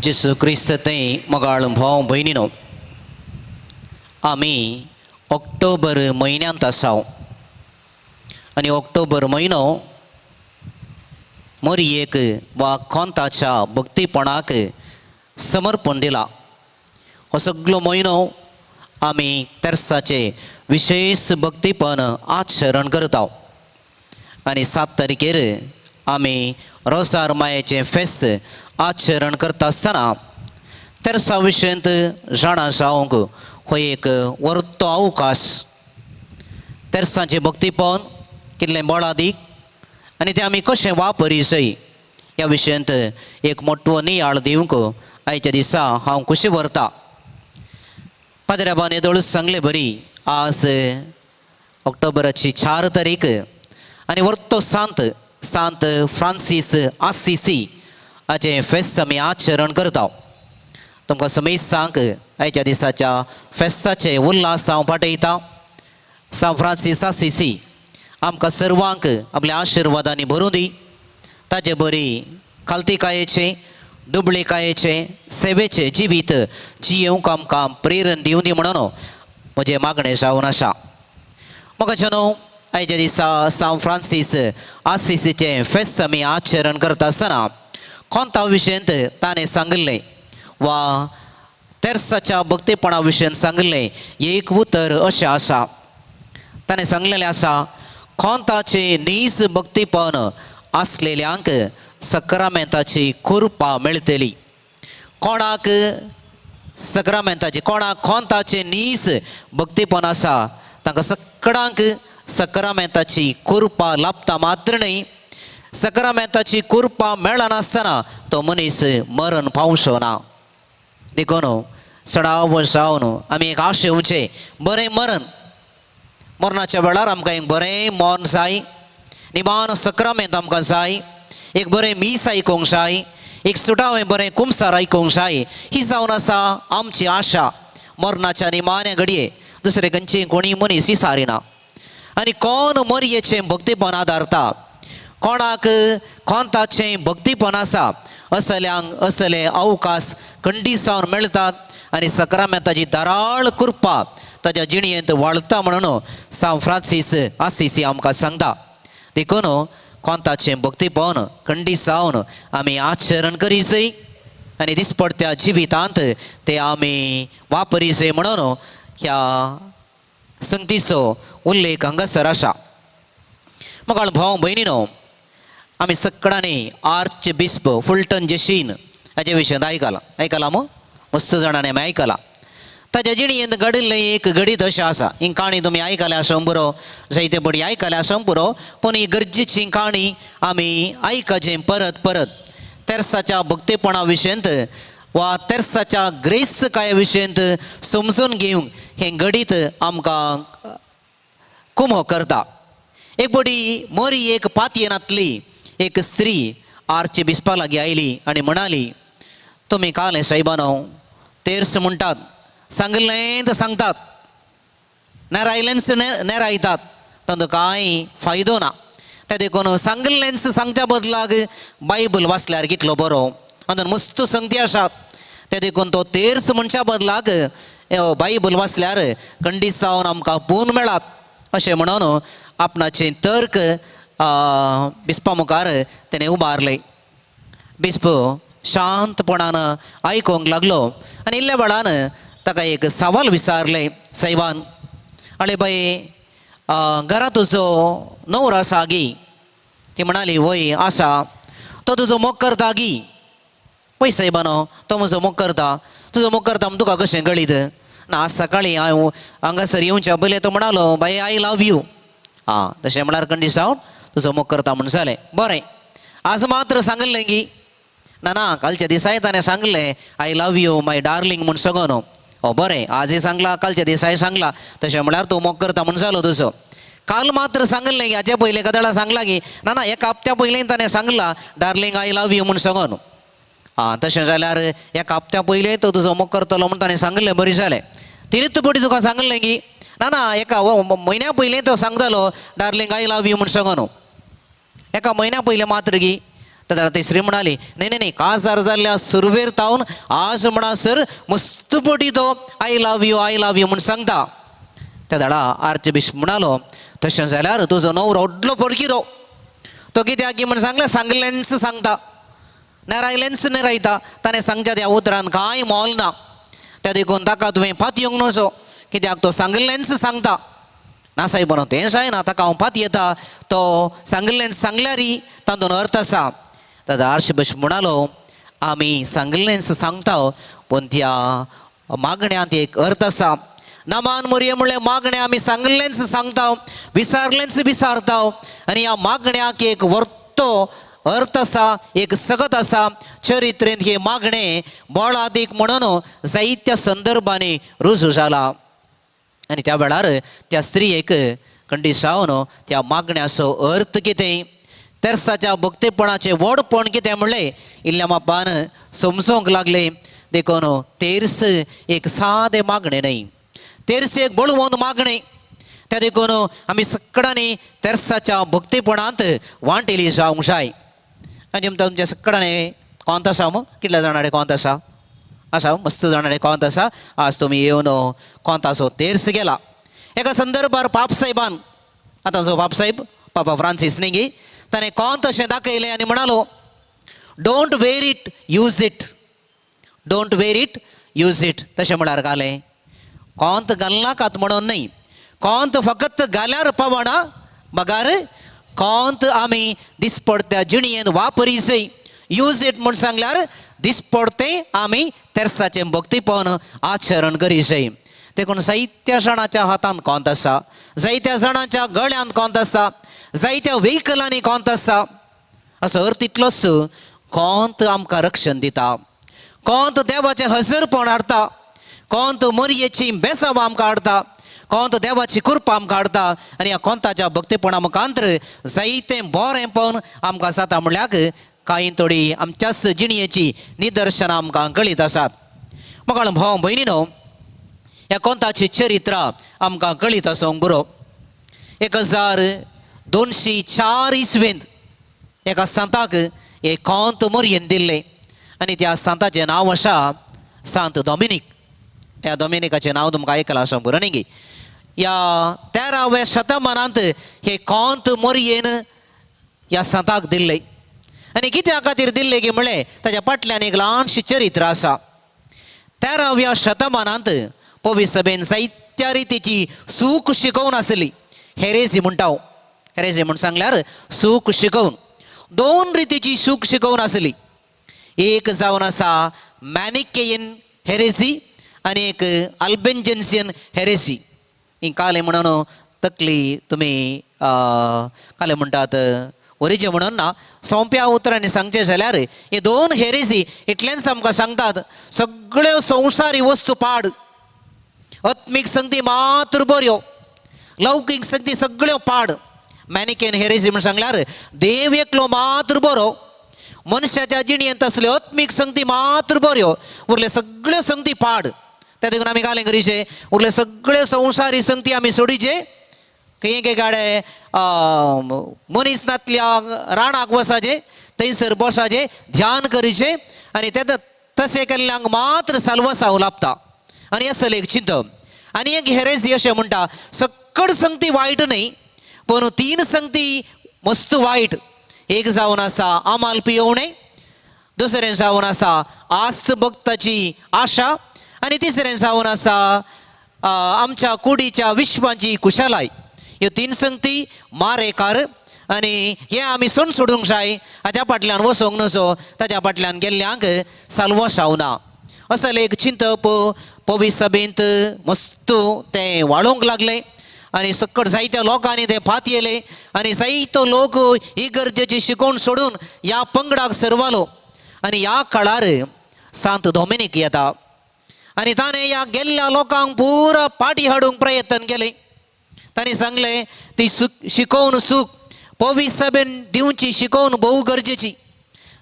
जेजू क्रिस्त थंय मोगाळ भाव भयणीनो, आमी ऑक्टोबर म्हयन्यांत आसा आनी ऑक्टोबर म्हयनो मोरयेक वा कोंताच्या भक्तीपणाक समर्पण दिला. हो सगलो म्हयनो आमी तेर्साचे विशेश भक्तीपण आचरण करता आनी 7 तारखेर आमी रोसार मायेचें फेस्त आचरण करता आसतना तेर्सा विशयंत जाणा जावंक हो एक वर्तो अवकाश. तेर्साचें भक्तीपण कितलें बळादीक आनी तें आमी कशें वापरी जाय ह्या विशयांत एक मोटवो नियाळ दिवंक आयच्या दिसा हांव खुशी व्हरता. पाद्र्याबान येदोळूच सांगले बरी, आज ऑक्टोबराची 4 तारीख आनी वर्तो सांत सांत फ्रांसीस आसिसी हाचें फेस्त आमी आचरण करता. तुमकां समेस्तांक आयच्या दिसाच्या फेस्ताचे उल्हास हांव पाठयता. सांत फ्रांसीस आसिसी आमकां सर्वांक आपल्या आशिर्वादांनी भरूं दी. ताजे बरी खालतीकायेचें, दुबळीकायेचें, सेवेचें जिवीत जियेवंक आमकां प्रेरण दिवं दी म्हणून म्हजें मागणें जावन आसा. म्हाका न्हू, आयच्या दिसा सांत फ्रांसीस आसिसीचें फेस्त आमी आचरण करता आसतना कोंता विशयंत ताणें सांगिल्लें वा तेर्साच्या भक्तीपणा विशयन सांगिल्लें एक उतर अशें आसा. ताणें सांगलेलें आसा, कोंताचें नीज भक्तीपण आसलेल्यांक सक्रामेंताची कृपा मेळटली. कोणाक सक्रामेंताची, कोणाक कोंताचें नीज भक्तीपण आसा तांकां सगळ्यांक सक्रामेंताची कृपा लाभता. मात्र न्हय, सक्रामेंताची कृपा मेळनासतना तो मनीस मरण पावचो ना. देखून सडाव जावन आमी एक आशेवचें बरें मरण. मरणाच्या वेळार आमकां एक बरें मरण जाय, निमान सक्रामेंत आमकां जाय, एक बरें मीस आयकूंक जाय, एक सुटावें बरें कुमसार आयकूंक जाय. ही जावन आसा आमची आशा. मरणाच्या निमाण्या घडये दुसरे खंयची कोणी मनीस विसारिना. आनी कोण मोरयेचें भक्तीपण आदारता, कोणाक कोंताचें भक्तीपण आसा, असल्यांक असले अवकाश खंडीसावन मेळटात आनी सक्रामेंताची धाराळ कृपा ताच्या जिणयेंत वाळता म्हणून सांत फ्रांसीस आसिसी आमकां सांगता. देखून कोंताचें भक्तीपण खंडीसावन आमी आचरण करीजय आनी दिसपडत्या जिवितांत ते आमी वापरीजय म्हणून ह्या संगतीचो उल्लेख हांगासर आसा. मग भाव भयणीनो, आमी सगळ्यांनी आर्च बिस्प फुलटन जेशीन हाचे विशयांत आयकलां. आयकलां मू? मस्त जाणांनी आमी आयकलां. ताच्या जिणयेंत घडिल्लें एक घडीत अशें आसा. ही काणी तुमी आयकल्या आसूंक पुरो, जायते बडी आयकल्या आसूंक पुरो, पूण ही गरजेची काणी आमी आयकचें परत परत. तेर्साच्या भक्तीपणा विशयंत वा तेर्साच्या ग्रेस्तकाये विशयंत समजून घेवंक हें घडीत आमकां कुमो करता. एक बडी मोरी एक पातयेनातली एक स्त्री आर्च बिस्पा लागीं आयली आनी म्हणाली, तुमी काल सायबानो तेर्स म्हणटात, सांगलें तर सांगतात, नेरायलेंच नेरायतात, तांचो कांय फायदो ना. ते देखून सांगलेंच सांगच्या बदलाक बायबल वाचल्यार कितलो बरो, अंदर मस्त संगती आसात. ते देखून तो तेर्स म्हणच्या बदलाक बायबल वाचल्यार खंडीत जावन आमकां पून मेळात अशें म्हणून आपणाचे तर्क बिस्पा मुखार तेणें उबारलें. बिस्प शांतपणान आयकूंक लागलो आनी इल्ल्या वेळान ताका एक सवाल विचारलें सायबान, अळे बाय, घरा तुजो नवरो आसा गी? ती म्हणाली, वय आसा. तो तुजो मोग करता गी? पळय सायबानो, तो म्हजो मोग करता. तुजो मोग करता म्हूण तुका कशें कळीत ना? आज सकाळीं हांव हांगासर येवच्या पयलीं तो म्हणालो, बाय, I love you. आं, तशें म्हळ्यार कंडीसांव तुजो मोग करता म्हूण जालें. बरें, आज मात्र सांगलें गी? ना ना, कालच्या दिसाय ताणें सांगलें, I love you my darling म्हूण सगळो न्हू. ओ बरें, आजय सांगला, कालच्या दिसाय सांगला, तशें म्हळ्यार तूं मोग करता म्हूण जालो तुजो. काल मात्र सांगलें की हाचे पयलीं एखाद्या सांगला की? ना ना, एका हप्त्या पयलीं ताणें सांगला, डार्लिंग, I love you म्हूण सांगून. आं, तशें जाल्यार एका हप्त्या पयलीं तो तुजो मोग करतलो म्हूण ताणें सांगलें, बरें जालें. तिनूच पटी तुका सांगलें की? ना ना, एका म्हयन्या पयलीं तो सांगतालो, डार्लिंग, I love you म्हूण सांगून. एका म्हयन्या पयलीं मात्र गी? तेन्ना ती स्त्री म्हणाली, न्ही न्ही न्ही, काजार जाल्ल्या सुरवेर तावन आज म्हणसर मस्त पटी तो I love you, I love you म्हूण सांगता. त्या दाडा आर्चबिशप म्हणालो, तशें जाल्यार तुजो न्हवरो व्हडलो परकिरो, तो कित्याक म्हण सांगलें सांगलेंच सांगता, नेरायलेंच नेरायता, ताणें सांगच्या त्या उतरान कांय मोल ना, त्या देखून ताका तुवें पातयेवंक नजो, कित्याक तो सांगिल्लेंच सांगता. ना सायब न्हू, तें जायना, ताका हांव पातयेता, तो सांगिल्लेंच सांगल्यारय तातूंत अर्थ आसा. दादा आर्चबिशप म्हणालो, आमी सांगिल्लेंच सांगता पूण त्या मागण्यांत एक अर्थ आसा. नमान मोरये म्हणलें मागणें आमी सांगिल्लेंच सांगता, विसारलेंच विसारता, आनी ह्या मागण्याक एक वर्तो अर्थ आसा, एक सगत आसा. चरित्रेंत हे मागणें बळादीक म्हणून जायत्या संदर्भांनी रुजू जाला. आनी त्या वेळार त्या स्त्रियेक कंडिसावन त्या मागण्याचो अर्थ कितें, तेर्साच्या भक्तेपणाचें व्हडपण कितें म्हणलें इल्ल्या मापान समजोंक लागलें. देखून तेर्स एक सादें मागणें न्हय, तेर्स एक बळवंत मागणें. त्या देखून आमी सगळ्यांनी तेर्साच्या भक्तेपणांत वांटेली जावंक जाय. आनी तुमच्या तुमच्या सगळ्यांनी कोंत आसा मू, कितल्या जाणां कोंत आसा? आसा, मस्त जाणां कोंत आसा. आज तुमी येवन कोंताचो तेर्स गेला. एका संदर्भार पापसाहेबान, आतां जो पापसाहेब पापा फ्रांसीस न्ही गी, ताणें कोंत अशें दाखयलें आनी म्हणालो, don't wear it, use it. Don't wear it, use it. तशें म्हळ्यार घालें कोंत घालनाकात म्हणून न्हय, कोंत फकत घाल्यार पावना, बगार कोंत आमी दिसपडत्या जिणयेन वापरीजय. यूज it म्हूण सांगल्यार दिसपडतें आमी तेर्साचें भक्तीपण आचरण करीजय. देखून जायत्या जाणाच्या हातांत कोंत आसा, जायत्या जाणांच्या गळ्यांत कोंत आसा, जायत्या व्हेकलांनी कोंत आसा. असो अर्थ इतलोच, कोंत आमकां रक्षण दिता, कोंत देवाचें हजरपण हाडटा, कोंत मोरयेची बेसांव आमकां हाडटा, कोंत देवाची कृपा आमकां हाडटा. आनी ह्या कोंताच्या भक्तीपणा मुखांतर जायतें बरेंपण आमकां जाता म्हणल्यार कांय थोडी आमच्याच जिणयेची निदर्शनां आमकां कळीत आसात. मग भाव भयणीनो, ह्या कोंताची चरित्रां आमकां कळीत आसूंक बरो. 1204 इसवेंत एका सांताक एक कोंत मोरयेन दिल्लें आनी त्या सांताचें नांव आसा सांत डॉमिनीक. ह्या डॉमिनिकाचें नांव तुमकां आयकलां आसूंक बरो न्ही गी. ह्या 13व्या शतमानांत हे कोंत मोरयेन ह्या सांताक दिल्लें आनी कित्या खातीर दिल्लें की म्हणलें ताच्या फाटल्यान एक ल्हानशी चरित्र आसा. 13व्या शतमानांत पवी सभेन जायत्या रितीची सूख शिकोवन आसली. हेरेजी म्हणटा हांव, हेरेजी म्हूण सांगल्यार सूख शिकोवन. दोन रितीची सूख शिकोवन आसली. एक जावन आसा मॅनिकेयन हेरेजी आनी एक अल्बेंजन्सियन हेरेजी. ही कालें म्हणून तकली तुमी कालें म्हणटात ओरिजे म्हणून ना, सोंप्या उतरांनी सांगचें जाल्यार हे दोन हेरेजी इतलेंच आमकां सांगतात, सगळ्यो संवसारी वस्तू पाड, आत्मीक संगती मात्र बऱ्यो, लौकीक संगती सगळ्यो पाड. मॅनिकेन हेरेजी म्हण सांगल्यार देव एकलो मात्र बरो, मनशाच्या जिणयेंत असल्यो आत्मीक संगती मात्र बऱ्यो, उरले सगळ्यो संगती पाड. त्या देखून आमी कालें करीचे, उरले सगळे संवसारी संगती आमी सोडीचे, खंय एके गाडे मनीस नातल्या राणाक वसाचे, थंयसर बसाचे, ध्यान करीचे आनी ते तशें केल्ल्यांक मात्र साल्वसांव लाबता. आनी असल एक चिंतप. आनी एक हेरेजी अशें म्हणटा, सकड संगती वायट न्हय पूण तीन संगती मस्त वायट. एक जावन आसा आमाल पियोवणें, दुसरें जावन आसा आस्त भक्ताची आशा आनी तिसरें जावन आसा आमच्या कुडीच्या विश्वाची कुशलाय. ह्यो तीन संगती मारेकार आनी हें आमी सोड सोडूंक जाय, हाच्या फाटल्यान वचोंक नजो, ताच्या फाटल्यान गेल्ल्यांक साल्वासांव ना. असलें एक चिंतप पवी सभेंत मस्त तें वाळोवंक लागलें आनी सकट जायत्या लोकांनी तें पातयेलें आनी जायतो लोक ही गरजेची शिकोवण सोडून ह्या पंगडाक सरवालो. आनी ह्या काळार सांत डॉमिनीक येता आनी ताणें ह्या गेल्ल्या लोकांक पुरा पाटी हाडूंक प्रयत्न केलें. ताणें सांगलें ती सुक शिकोवन सूख पवी सभेन दिवची शिकोवन भोव गरजेची.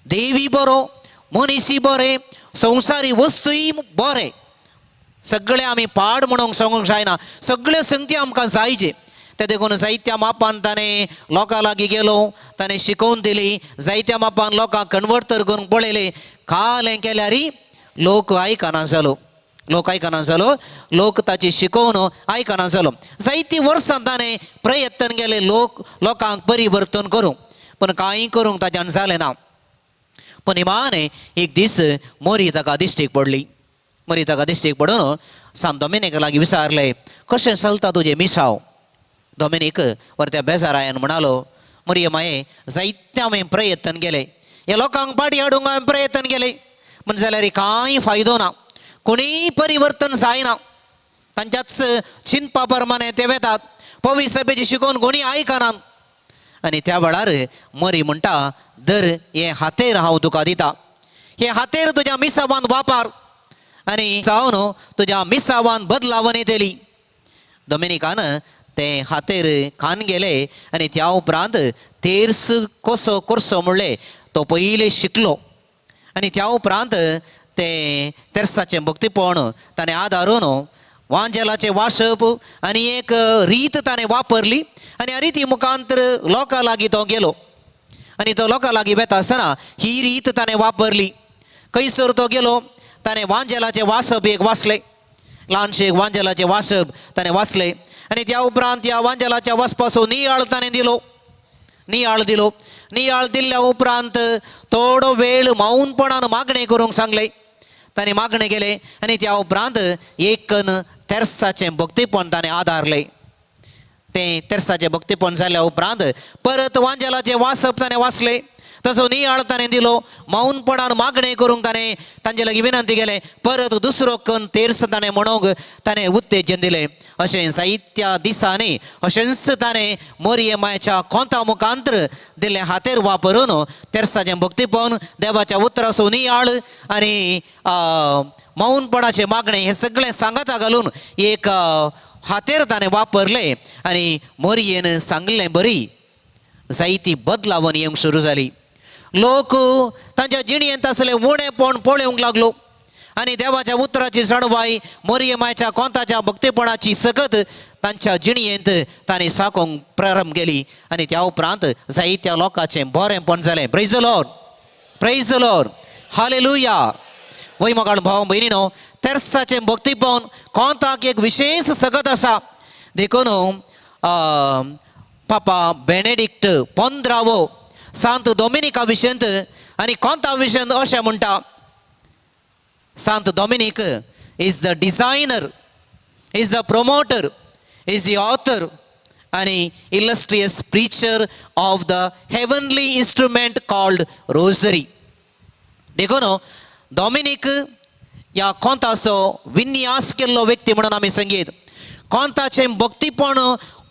देवी बरो, मनीसय बरें, संवसारी वस्तूय बरें, सगळे आमी पाड म्हणूंक सांगूंक जायना, सगळ्यो संगती आमकां जायचे. ते देखून जायत्या मापान ताणें लोकां लागीं गेलो, ताणें शिकोवन दिली, जायत्या मापान लोकांक कन्वर्ट तर करूंक पळयलें. काल हें केल्यार लोक आयकना जालो, लोक आयकना जालो, लोक ताची शिकोवन आयकना जालो. जायतीं वर्सां ताणें प्रयत्न केले लोक लोकांक परिवर्तन करूंक, पूण कांय करूंक ताच्यान जालें ना. पूण निमाणें एक दीस मोरी ताका दिश्टीक पडली. मोरी ताका दिश्टीक पडून सांत दोमिनिका लागीं विचारलें, कशें चलता तुजें मिसांव? दोमिनीक वर त्या बेजारायान म्हणालो, मोरये माये, जायते हांवें प्रयत्न केले, ह्या लोकांक पाटी हाडूंक हांवें प्रयत्न केले, पूण जाल्यार कांय फायदो ना, कोणीय परिवर्तन जायना, तांच्याच चिंतपा प्रमाणे ते वेतात, पवी सभेची शिकोवन कोणी आयकनात. आनी त्या वेळार मरी म्हणटा, दर हें हातेर हांव तुका दिता, हें हातेर तुज्या मिसावान वापर आनी जावन तुज्या मिसावान बदलावन येतली. दोमिनिकान तें हातेर खान गेले आनी त्या उपरांत तेर्स कसो करचो म्हणलें तो पयलीं शिकलो आनी त्या उपरांत तें तेर्साचें भक्तीपण ताणें आदारून वांजेलाचें वाशप आनी एक रीत ताणें वापरली आनी ह्या रिती मुखांतर लोकां लागीं तो गेलो आनी तो लोकां लागीं वेता आसतना ही रीत ताणें वापरली. खंयसर तो गेलो, ताणें वांजेलाचें वाचप एक वाचलें, ल्हानशें एक वांजेलाचें वाचप ताणें वाचलें आनी त्या उपरांत ह्या वांजेलाच्या वाचपाचो नियाळ ताणें दिलो, नियाळ दिलो. नियाळ दिल्ल्या उपरांत थोडो वेळ मौनपणान मागणें करूंक सांगलें, ताणें मागणें केलें आनी त्या उपरांत एक तेर्साचें भक्तीपण ताणें आदारलें. तें तेर्साचें भक्तीपण जाल्या उपरांत परत वांजेलाचें वाचप ताणें वाचलें, तसो नियाळ ताणें दिलो, मौनपणान मागणें करूंक ताणें तांचे लागीं विनंती केलें, परत दुसरो कन तेर्स ताणें म्हणूंक ताणें उत्तेजन दिलें. अशें जायत्या दिसांनी अशेंच ताणें मोरये मायच्या कोंता मुखांतर दिल्लें हातेर वापरून तेर्साचें भक्तीपण, देवाच्या उतराचो नियाळ आनी मौनपणाचें मागणें हें सगळें सांगाता घालून एक हातेर ताणें वापरलें आनी मोरयेन सांगलें बरी जायती बदलावन येवंक सुरू जाली. लोक तांच्या जिणेंत आसले उणेपण पळोवंक लागलो आनी देवाच्या उतराची जाणवाय, मोरये मायच्या कोंताच्या भक्तीपणाची सकत तांच्या जिणेंत तांणी साकोंक प्रारंभ केली आनी त्या उपरांत जायत्या लोकांचें बरेंपण जालें. Praise the Lord, praise the Lord, hallelujah. वय मोगाळ भाव भयणीनो, तेर्साचें भक्तीपण कोंताक एक विशेश सकत आसा. देखून पापा बेनेडिक्ट 15वो सांत दोमिनिका विशयंत आनी कोंता विशयंत अशें म्हणटा, Sant Dominic is the designer, is the promoter, is the author आनी illustrious preacher of the heavenly instrument called rosary. देखून डॉमिनीक ह्या कोंताचो विन्यास केल्लो व्यक्ती म्हणून आमी संगीत कोंताचें भक्तीपण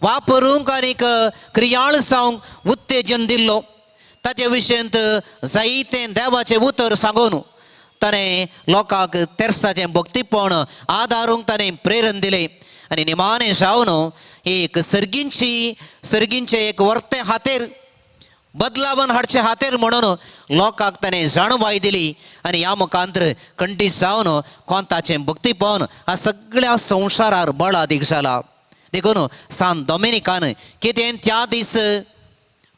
वापरूंक आनीक क्रियाळ जावंक उत्तेजन दिल्लो, ताचे विशयंत जायतें देवाचें उतर सांगून ताणें लोकांक तेर्साचें भक्तीपण आदारूंक ताणें प्रेरण दिलें आनी निमाणें जावन एक सर्गींची सर्गींचें एक वर्तें हातेर बदलावन हाडचे हातेर म्हणून लोकांक ताणें जाणवाय दिली आनी ह्या मुखांतर कंठी जावन कोंताचें भक्तीपण ह्या सगळ्या संवसारार बळादीक जाला. देखून सांत डॉमिनिकान कितें त्या दीस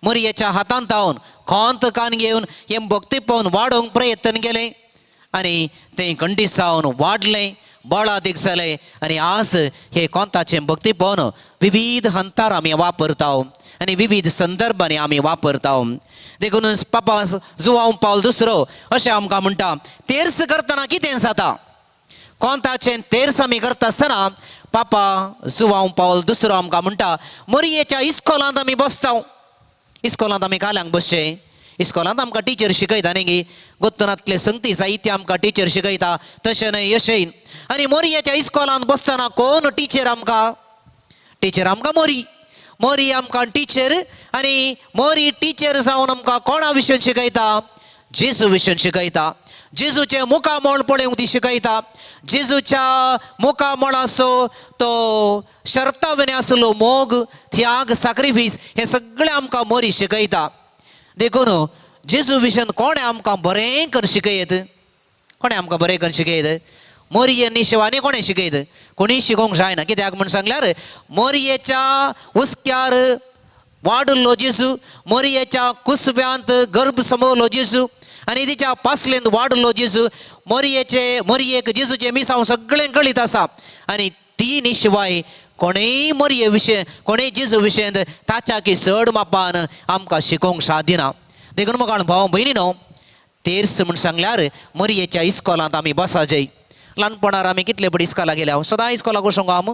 मोरयेच्या हातांत धावन कोंत कान घेवन हें भक्तीपण वाडोवंक प्रयत्न केलें आनी तें कंठी जावन वाडलें, बळादीक जालें आनी आज हे कोंताचें भक्तीपण विविध हंतार आमी वापरता आनी विविध संदर्भांनी आमी वापरता. देखून पापा जुवांव पावल दुसरो अशें आमकां म्हणटा, तेर्स करतना कितें जाता, कोंताचें तेर्स आमी करता आसतना पापा जुवांव पावल दुसरो आमकां म्हणटा, मोरयेच्या इस्कोलांत आमी बसता. इस्कोलांत आमी काल्यांक बसचें, इस्कोलांत आमकां टिचर शिकयता न्ही गी, गोत्तनांतले संगती जायते आमकां टिचर शिकयता, तशें न्हय अशें. आनी मोरयेच्या इस्कोलांत बसतना कोण टिचर आमकां, टिचर आमकां मोरी, मोरी आमकां टिचर आनी मोरी टिचर जावन आमकां कोणा विशयन शिकयता, जेजू विशयन शिकयता. जेजूचें मुखामळ पळोवंक ती शिकयता, जेजूच्या मुखामळाचो तो शर्ता विणे आसलो मोग, त्याग, साक्रिफीस हें सगळें आमकां मोरी शिकयता. देखून जेजू विशयन कोणें आमकां बरें करून शिकयत, कोणें आमकां बरें करून शिकयत, मोरये निशिवाय आनी कोणें शिकयत? कोणीय शिकोवंक जायना. कित्याक म्हूण सांगल्यार मोरयेच्या हुस्क्यार वाडिल्लो जेजू, मोरयेच्या कुसव्यांत गर्भ समवलो जेजू आनी तिच्या पासलेंत वाडिल्लो जेजू. मोरयेचे मोरयेक जेजूचें मिसांव सगळें कळीत आसा आनी ती निशिवाय कोणेय मोरये विशय, कोणेय जेजू विशयांत ताच्या की चड मापान आमकां शिकोवंक सादिना. देखून म्हाका भाव भयणी न्हू, तेर्स म्हूण सांगल्यार मोरयेच्या इस्कोलांत आमी बसाजय. ल्हानपणार आमी कितले पटी इस्कोला गेल्या? सदां इस्कोलाक वचोंक आम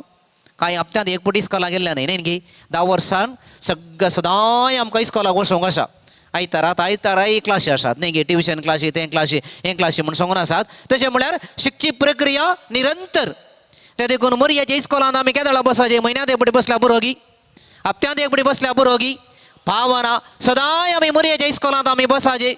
कांय हप्त्यांत एक पटी इस्कोला गेल्ल्या न्हय न्ही गी? 10 वर्सान सगळें सदांय आमकां इस्कोलाक वचोंक आसा. आयतारात आयताराय क्लासी आसात न्ही गे? ट्युशन क्लासी, तें क्लासी, हें क्लासी म्हूण सांगून आसात. तशें म्हळ्यार शिकची प्रक्रिया निरंतर. ते देखून मोरयाच्या इस्कोलांत आमी केदळा बसाचे? म्हयन्यांत एक पटी बसल्या पुरो गी? हप्त्यांत एक पटी बसल्या पुरो गी? पावना. सदांय आमी मोरयाच्या इस्कोलांत आमी बसाचे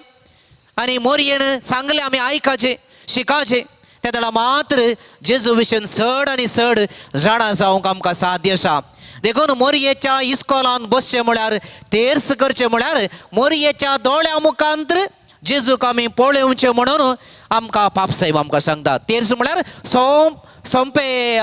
आनी मोरयेन सांगलें आमी आयकाचे, शिकाचे. त्या वेळा मात्र जेजू विशीं चड आनी चड जाणा जावंक आमकां साध्य आसा. देखून मोरयेच्या इस्कोलांत बसचें म्हळ्यार, तेर्स करचें म्हळ्यार मोरयेच्या दोळ्या मुखांत जेजूक आमी पळोवचें म्हणून आमकां पापसाहेब आमकां सांगतात. तेर्स म्हळ्यार सोंपे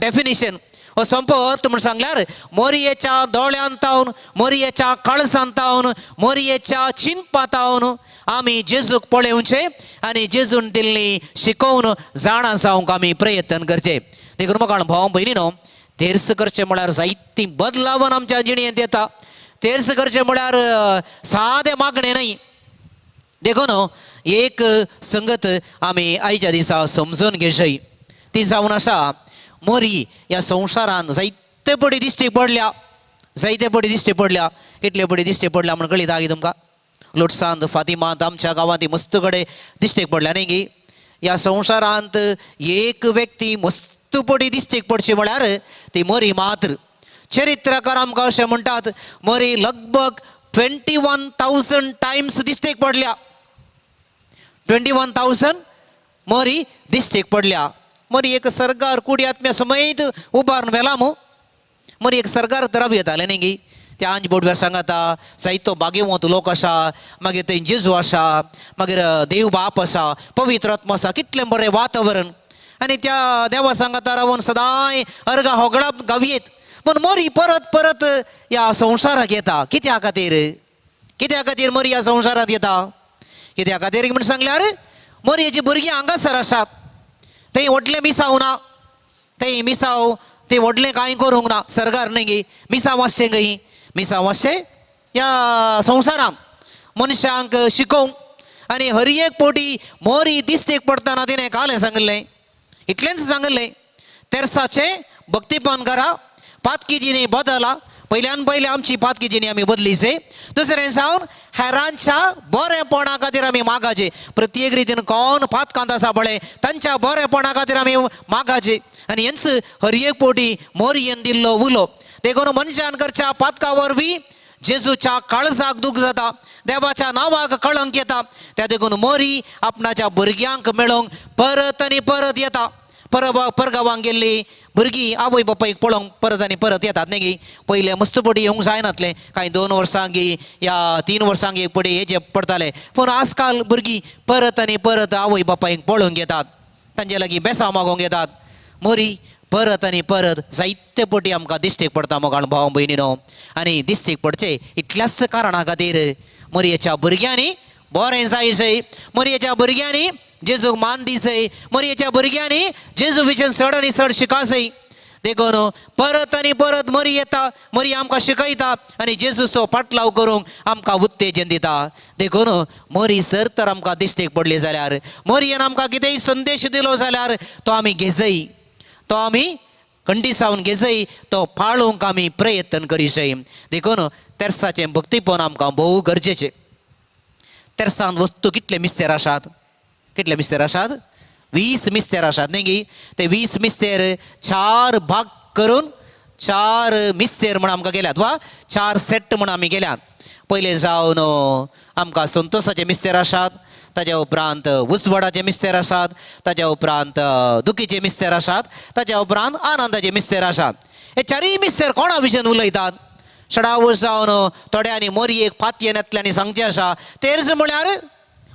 डेफिनिशन हो, सोंपो अर्थ म्हूण सांगल्यार मोरयेच्या दोळ्यान तावन, मोरयेच्या काळजान तावन, मोरयेच्या चिंतपा तावन आमी जेजूक पळोवचें आनी जेजून दिल्ली शिकोवन जाणा जावंक आमी प्रयत्न करचे. देखून म्हाका भाव भयणी न्हू, तेर्स करचें म्हळ्यार जायतीं बदलावन आमच्या जिणेंत येता. तेर्स करचें म्हळ्यार सादें मागणें न्हय. देखून एक संगत आमी आयच्या दिसा समजून घेवची, ती जावन आसा मोरी ह्या संवसारान जायते पडी दिश्टी पडल्या, जायते पडी दिश्टी पडल्या. कितले पडी दिश्टी पडल्या म्हण कळीत आहा तुमकां? लोटसांत, फातिमांत, आमच्या गांवांत ती मस्त कडेन दिश्टीक पडल्या न्ही गी? ह्या संवसारांत एक व्यक्ती मस्त पडी दिश्टीक पडची म्हळ्यार ती मोरी मात्र. चरित्रकार आमकां अशें म्हणटात, मोरी लगभग 21,000 टायम्स दिश्टीक पडल्या. 21,000 मोरी दिश्टीक पडल्या. मोरी एक सरकार कुडी आत्म्या समेत उबारून व्हेला मू. मोरी एक सरकार तर येतालें न्ही गी? त्या आंज बोडव्या सांगाता जायतो बागेवंत लोक आसा, मागीर थंय जेजू आसा, मागीर देव बाप आसा, पवित्र आत्मा आसा. कितलें बरें वातावरण आनी त्या देवा सांगाता रावन सदांय अर्गा होगळाप गावयेत. पूण मोरी परत परत ह्या संवसाराक येता कित्या खातीर? कित्या खातीर मोरी ह्या संवसारांत येता? कित्या खातीर म्हण सांगल्यार मोरयेची भुरगीं हांगासर आसात. थंय व्हडलें मिसांव ना, थंय मिसांव ते व्हडलें कांय करूंक ना सरकार न्ही गी? मिसांव आसचें खंय? मिसांव आसचें ह्या संवसारांत मनशांक शिकोवंक. आनी हर एक पोटी मोरी दिस्तेक पडटना तिणें कालें सांगिल्लें, इतलेंच सांगिल्लें, तेर्साचें भक्तीपण करा, पातकी जिणी बदला. पयल्यान पयलें आमची पातकी जिणी आमी बदलीचे. दुसरें जावन हेरांच्या बरेपणा खातीर आमी मागाचे. प्रत्येक रितीन कोण पातकांत आसा पळय, तांच्या बरेपणा खातीर आमी मागाचे. आनी हेंच हर एक पोटी मोरयेन दिल्लो उलो. देखून मनशान करच्या पातका वरवीं जेजूच्या काळजाक दूख जाता, देवाच्या नांवाक कळंक येता. त्या देखून मोरी आपणाच्या भुरग्यांक मेळोवंक परत आनी परत येता. परगांवांक गेल्ली भुरगीं आवय बापायक पळोवंक परत आनी परत येतात न्ही गी? पयलें मस्त पटी येवंक जायनातलें, कांय 2 वर्सांक या 3 वर्सांक एक पटी येचे पडटाले. पूण आजकाल भुरगीं परत आनी परत आवय बापायक पळोवंक येतात, तांचे लागीं बेसां मागोवंक येतात. मोरी परत आनी परत जायते पटी आमकां दिश्टीक पडटा मोगाळ भाव भयणी न्हू. आनी दिश्टीक पडचे इतल्याच कारणा खातीर मोरयेच्या भुरग्यांनी बरें जायचें, मोरयेच्या भुरग्यांनी जेजूक मान दिसय, मोरयेच्या भुरग्यांनी जेजू विशीं चड आनी चड शिकासय. देखून परत आनी परत मरी येता, मरी आमकां शिकयता आनी जेजूचो पाटलाव करूंक आमकां उत्तेजन दिता. देखून मरी सर तर आमकां दिश्टीक पडली जाल्यार, मरयेन आमकां कितेंय संदेश दिलो जाल्यार तो आमी घेजय, तो आमी खंडीसावन घेजय, तो पाळूंक आमी प्रयत्न करीशय. देखून तेर्साचें भक्तीपण आमकां भोव गरजेचें. तेर्सान वस्तू कितले मिस्तेर आसात? कितले मिस्तेर आसात? 20 मिस्तेर आसात न्ही गी? ते 20 मिस्तेर चार भाग करून चार मिस्तेर म्हण आमकां गेल्यात वा चार सेट म्हण आमी गेल्यात. पयलें जावन आमकां संतोषाचे मिस्तेर आसात, ताज्या उपरांत उजवाडाचे मिस्तेर आसात, ताज्या उपरांत दुखीचे मिस्तेर आसात, ताज्या उपरांत आनंदाचे मिस्तेर आसात. हे चारूय मिस्तेर कोणा विशयन उलयतात? सडावस जावन थोड्यांनी मोरयेक पातयेन येतल्यांनी सांगचें आसा, तेर्ज म्हळ्यार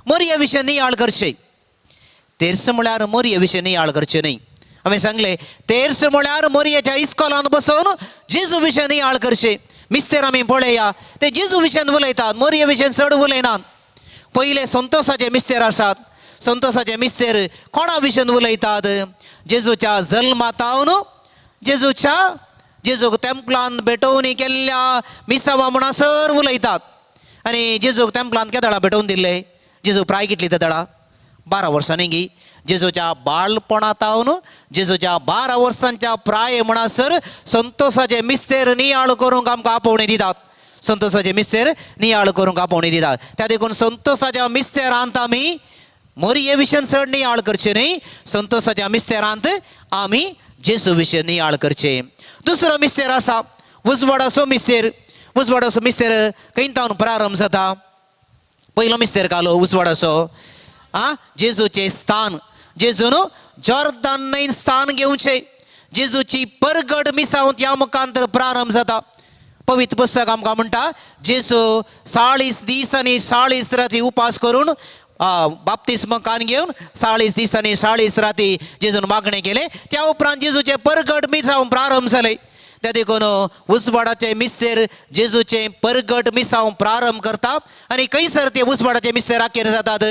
मोरये विशय नियाळ करचे. तेर्स म्हळ्यार मोरये विशय नियाळ करचें न्हय. हांवें सांगलें तेर्स म्हळ्यार मोरयेच्या इस्कोलान बसोवन जेजू विशय नियाळ करचें. मिस्तेर आमी पळया ते जेजू विशयान उलयतात, मोरये विशयान चड उलयनात. पयले संतोसाचे मिस्तेर आसात. संतोसाचे मिस्तेर कोणा विशयान उलयतात? जेजूच्या जल्मातावन जेजूच्या जेजूक तेंपलान भेटोवणी केल्ल्या मिसावा म्हणसर उलयतात. आनी जेजूक तेंपलान केदळा भेटोवन दिल्ले? जेजूक प्राय कितली तेदळा? 12 वर्सां न्ही गी? जेजूच्या बाळपणातावन जेजूच्या 12 वर्सांच्या प्राय म्हणसर संतोसाचे मिस्तेर नियाळ करूंक आमकां आपोवणें दितात. संतोसाचे मिस्तेर नियाळ करूंक आपोवणें दितात. त्या देखून संतोसाच्या मिस्तेरांत आमी मोरये विशयान चड नियाळ करचें न्ही. संतोसाच्या मिस्तेरांत आमी जेजू विशय नियाळ करचें. दुसरो मिस्तेर आसा उजवाडाचो मिस्तेर. उजवाडाचो मिस्तेर खंयतावन प्रारंभ जाता? पयलो मिस्तेर घालो उजवाडाचो आ जेजूचें स्थान. जेजून जॉर्दान न्हंयन स्थान घेवचें. जेजूची परगट मिसांव त्या मुखांतर प्रारंभ जाता. पवित्र पुस्तक आमकां म्हणटा जेजू 40 दीस आनी 40 राती उपास करून बाप्तिस्म कान घेवन 40 दीस आनी 40 राती जेजून मागणें केलें. त्या उपरांत जेजूचें परगट मिसांव प्रारंभ जालें. त्या देखून उजवाडाचे मिस्तेर जेजूचें परगट मिसांव प्रारंभ करता. आनी खंयसर ते उजवाडाचे मिस्तेर आखेर जातात?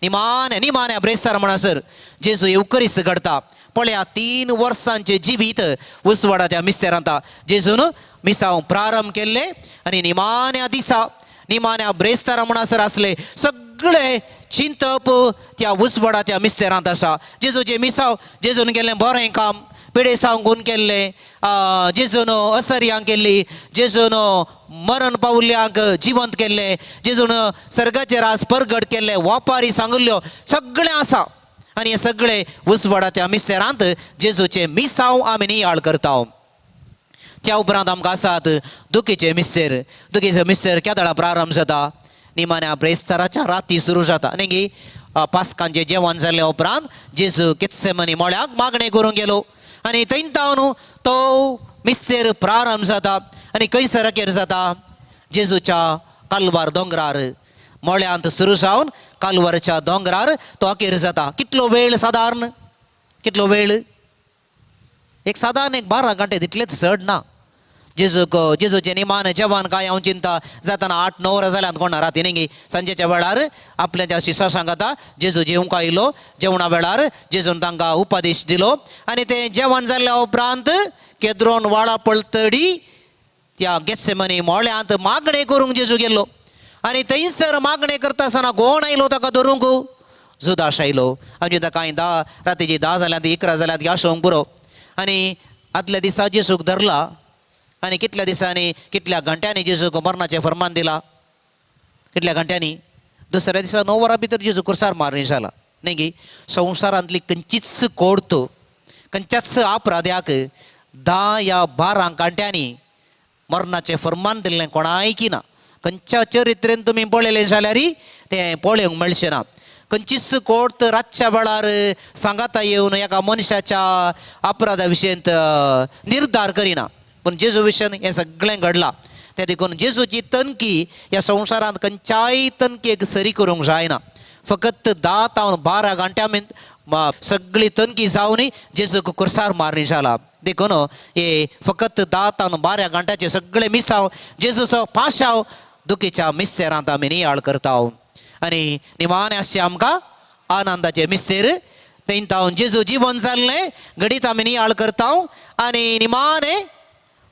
निमाण्या निमाण्या ब्रेस्तार म्हणसर जेजू येवकरीस घडता. पळया 3 वर्सांचें जिवीत उजवाडाच्या मिस्तेरांत जेजून मिसांव प्रारंभ केल्ले आनी निमाण्या दिसा निमाण्या ब्रेस्तारा म्हणसर आसले सगळे चिंतप त्या उजवाडाच्या मिस्तेरांत आसा. जेजूचें मिसांव जेजून केल्लें बरें काम, पिडेसांव गुण केल्लें, जेजून असर्यांक केल्ली, जेजून मरण पावल्ल्यांक जिवंत केल्लें, जेजून सर्गाचे रास परगट केल्ले, वापारी सांगिल्ल्यो सगळें आसा. आनी हें सगळें उजवाडाच्या मिस्तेरांत जेजूचें मिसांव आमी नियाळ करता. त्या उपरांत आमकां आसात दुखीचे मिस्तेर. दुखीचे मिस्तेर केदळा प्रारंभ जाता? निमाण्या ब्रेस्ताराच्या राती सुरू जाता न्ही गी? पास्कांचें जेवण जाल्ल्या उपरांत जेजू गेत्सेमनी मळ्याक मागणें करूंक गेलो आनी थंय न्हू तो मिस्तेर प्रारंभ जाता. आनी खंयसर अखेर जाता? जेजूच्या कालवार दोंगरार. मळ्यांत सुरू जावन कालवारच्या दोंगरार तो अखेर जाता. कितलो वेळ सादारण? कितलो वेळ? एक सादारण एक 12 घंटे, तितलेच, चड ना. जेजूक जेजूचें निमान जेवण काय हांव चिंता जातना 8-9 वरां जाल्यात कोणा राती न्ही गी? सांजेच्या वेळार आपल्या त्या शिसा सांगता जेजू जेवंक आयलो. जेवणा वेळार जेजून तांकां उपदेश दिलो आनी तें जेवण जाल्ल्या उपरांत केद्रोन वाळा पळतडी त्या गेत्सेमनी मोळ्यांत मागणें करूंक जेजू गेल्लो. आनी थंयसर मागणें करता आसतना कोण आयलो ताका धरूंक? जुदाश आयलो. आमची कांय 10 रातीची 10 जाल्यात 11 जाल्यात आसोंक पुरो. आनी आदल्या दिसा जेजूक धरला आनी कितल्या दिसांनी कितल्या घंट्यांनी जेजूक मरणाचें फर्मान दिला? कितल्या घंट्यांनी? दुसऱ्या दिसा 9 वरां भितर जेजू कुर्सार मारणी जाला न्ही गी? संवसारांतली खंयचीच कोर्त खंयच्याच अपराध्याक 10 या 12 घंट्यांनी मरणाचें फर्मान दिल्लें कोणायकी ना. खंयच्या चरित्रेन तुमी पळयलें जाल्यार तें पळोवंक मेळचें ना. खंयचीच कोर्त रातच्या वेळार सांगाता येवन एका मनशाच्या अपराधा विशयंत निर्धार करिना. पूण जेजू विशयान हें सगळें घडलां. तें देखून जेजूची तनकी ह्या संवसारांत खंयच्याय तनकेक सरी करूंक जायना. फकत 10 तावन 12 घंट्या सगळी तनकी जावन जेजूक कुर्सार मारणी जाला. देखून हे फकत 10 तावन 12 घंट्याचे सगळे मिसांव जेजूचो पाशाव दुखीच्या मिस्तेरांत आमी नियाळ करता. आनी निमाणें आसचें आमकां आनंदाचे मिस्तेर. थंय तावन जेजू जिवन जाल्लें घडीत आमी नियाळ करता. आनी निमाणें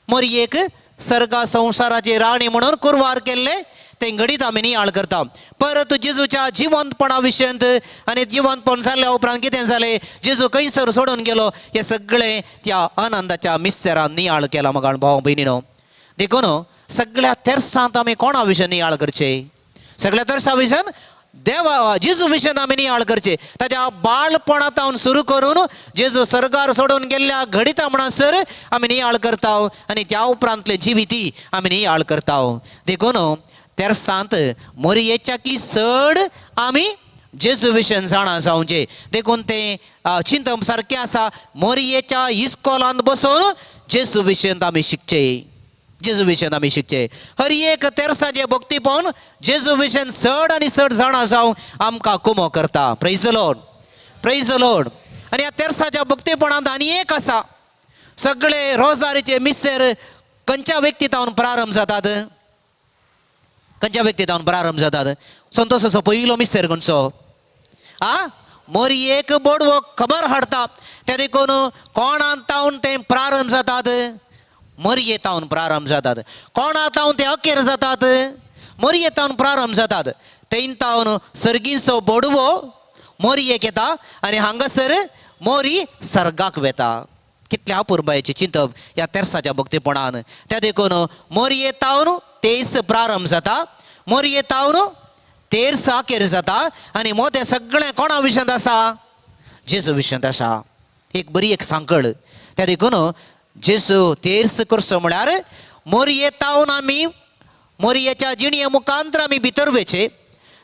मोरयेक सर्गा संवसाराची राणी म्हणून कुरवार केल्लें तें घडीत आमी नियाळ करता. परत जेजूच्या जिवंतपणा विशयंत आनी जिवंतपण जाल्ल्या उपरांत कितें जालें, जेजू खंयसर सोडून गेलो, हें सगळें त्या आनंदाच्या मिस्तेरान नियाळ केला. मगाण भाव भयणीनो, देखून सगळ्या तेर्सांत आमी कोणा विशय नियाळ करचे? सगळ्या तेर्सा विशयान देवा जेजू विशयान आमी नियाळ करचे. ताच्या बाळपणांत सुरू करून जेजू सर्गार सोडून गेल्ल्या घडिता म्हणसर आमी नियाळ करता आनी त्या उपरांतले जिविती आमी नियाळ करता. देखून तेर्सांत मोरयेच्या की चड आमी जेजू विशयान जाणा जावचें. देखून तें चिंतप सारकें आसा, मोरयेच्या इस्कोलांत बसून जेजू विशयांत आमी शिकचें. जेजू विशयान आमी शिकचें. हर एक तेर्साचें भक्तीपण जेजू विशयान चड आनी चड जाणा जावं आमकां कुमो करता. Praise the Lord. प्रेज the Lord. आनी ह्या तेर्साच्या भक्तीपणांत आनी एक आसा, सगळे रोजारीचे मिस्तेर खंयच्या व्यक्ती तावन प्रारंभ जातात? खंयच्या व्यक्ती तावन प्रारंभ जातात? संतोषाचो पयलो मिस्तेर खंयचो? आ मोरयेक बोडवो खबर हाडता. ते देखून कोणा तावन ते प्रारंभ जातात? मोरये तावन प्रारंभ जातात. कोणा तावन ते अखेर जातात? मोरये तावन प्रारंभ जातात. तेन तावन सर्गींचो बोडवो मोरयेक येता आनी हांगासर मोरी सर्गाक वेता. कितल्या अपुरबायेचें चिंतप ह्या तेर्साच्या भक्तीपणान. त्या देखून मोरये तावन तेर्स प्रारंभ जाता, मोरये तावन तेर्स अखेर जाता. आनी मोतें सगळें कोणा विशयांत आसा? जेजू विशयांत आसा. एक बरी एक सांकळ. त्या देखून जेजू तेर्स करचो म्हळ्यार मोरये तावन आमी मोरयेच्या जिणये मुखांतर आमी भितर वयचे,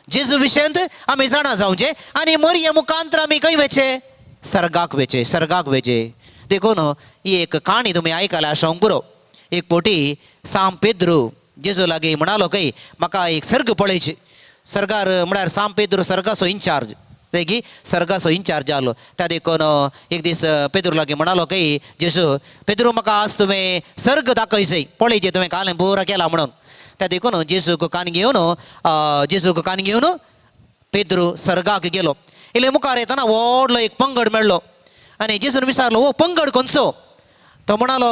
जेजू विशयांत आमी जाणा जावचें आनी मोरये मुखांतर आमी खंय वयचे? सर्गाक वयचे, सर्गाक वयचे. देखून ही एक काणी तुमी आयकल्या आसोंक पुरो. एक पोटी सांव पेद्रू जेजू लागीं म्हणालो खंय, म्हाका एक सर्ग पळयची. सर्गार म्हळ्यार सांव पेद्रू सर्गाचो इन्चार्ज, ते सर्गाचो इन्चार्ज जालो. त्या देखून एक दीस पेद्रू लागीं म्हणालो खंय जेजू, पेद्रू म्हाका आज तुवें सर्ग दाखयचें, पळयचें तुवें कालें पुरा केलां म्हणून. त्या देखून जेजूक कान घेवन, जेजूक कान घेवन पेद्रू सर्गाक गेलो. इल्ले मुखार येतना व्हडलो एक पंगड मेळ्ळो आनी जेजून विचारलो, हो पंगड खंयचो? तो म्हणालो,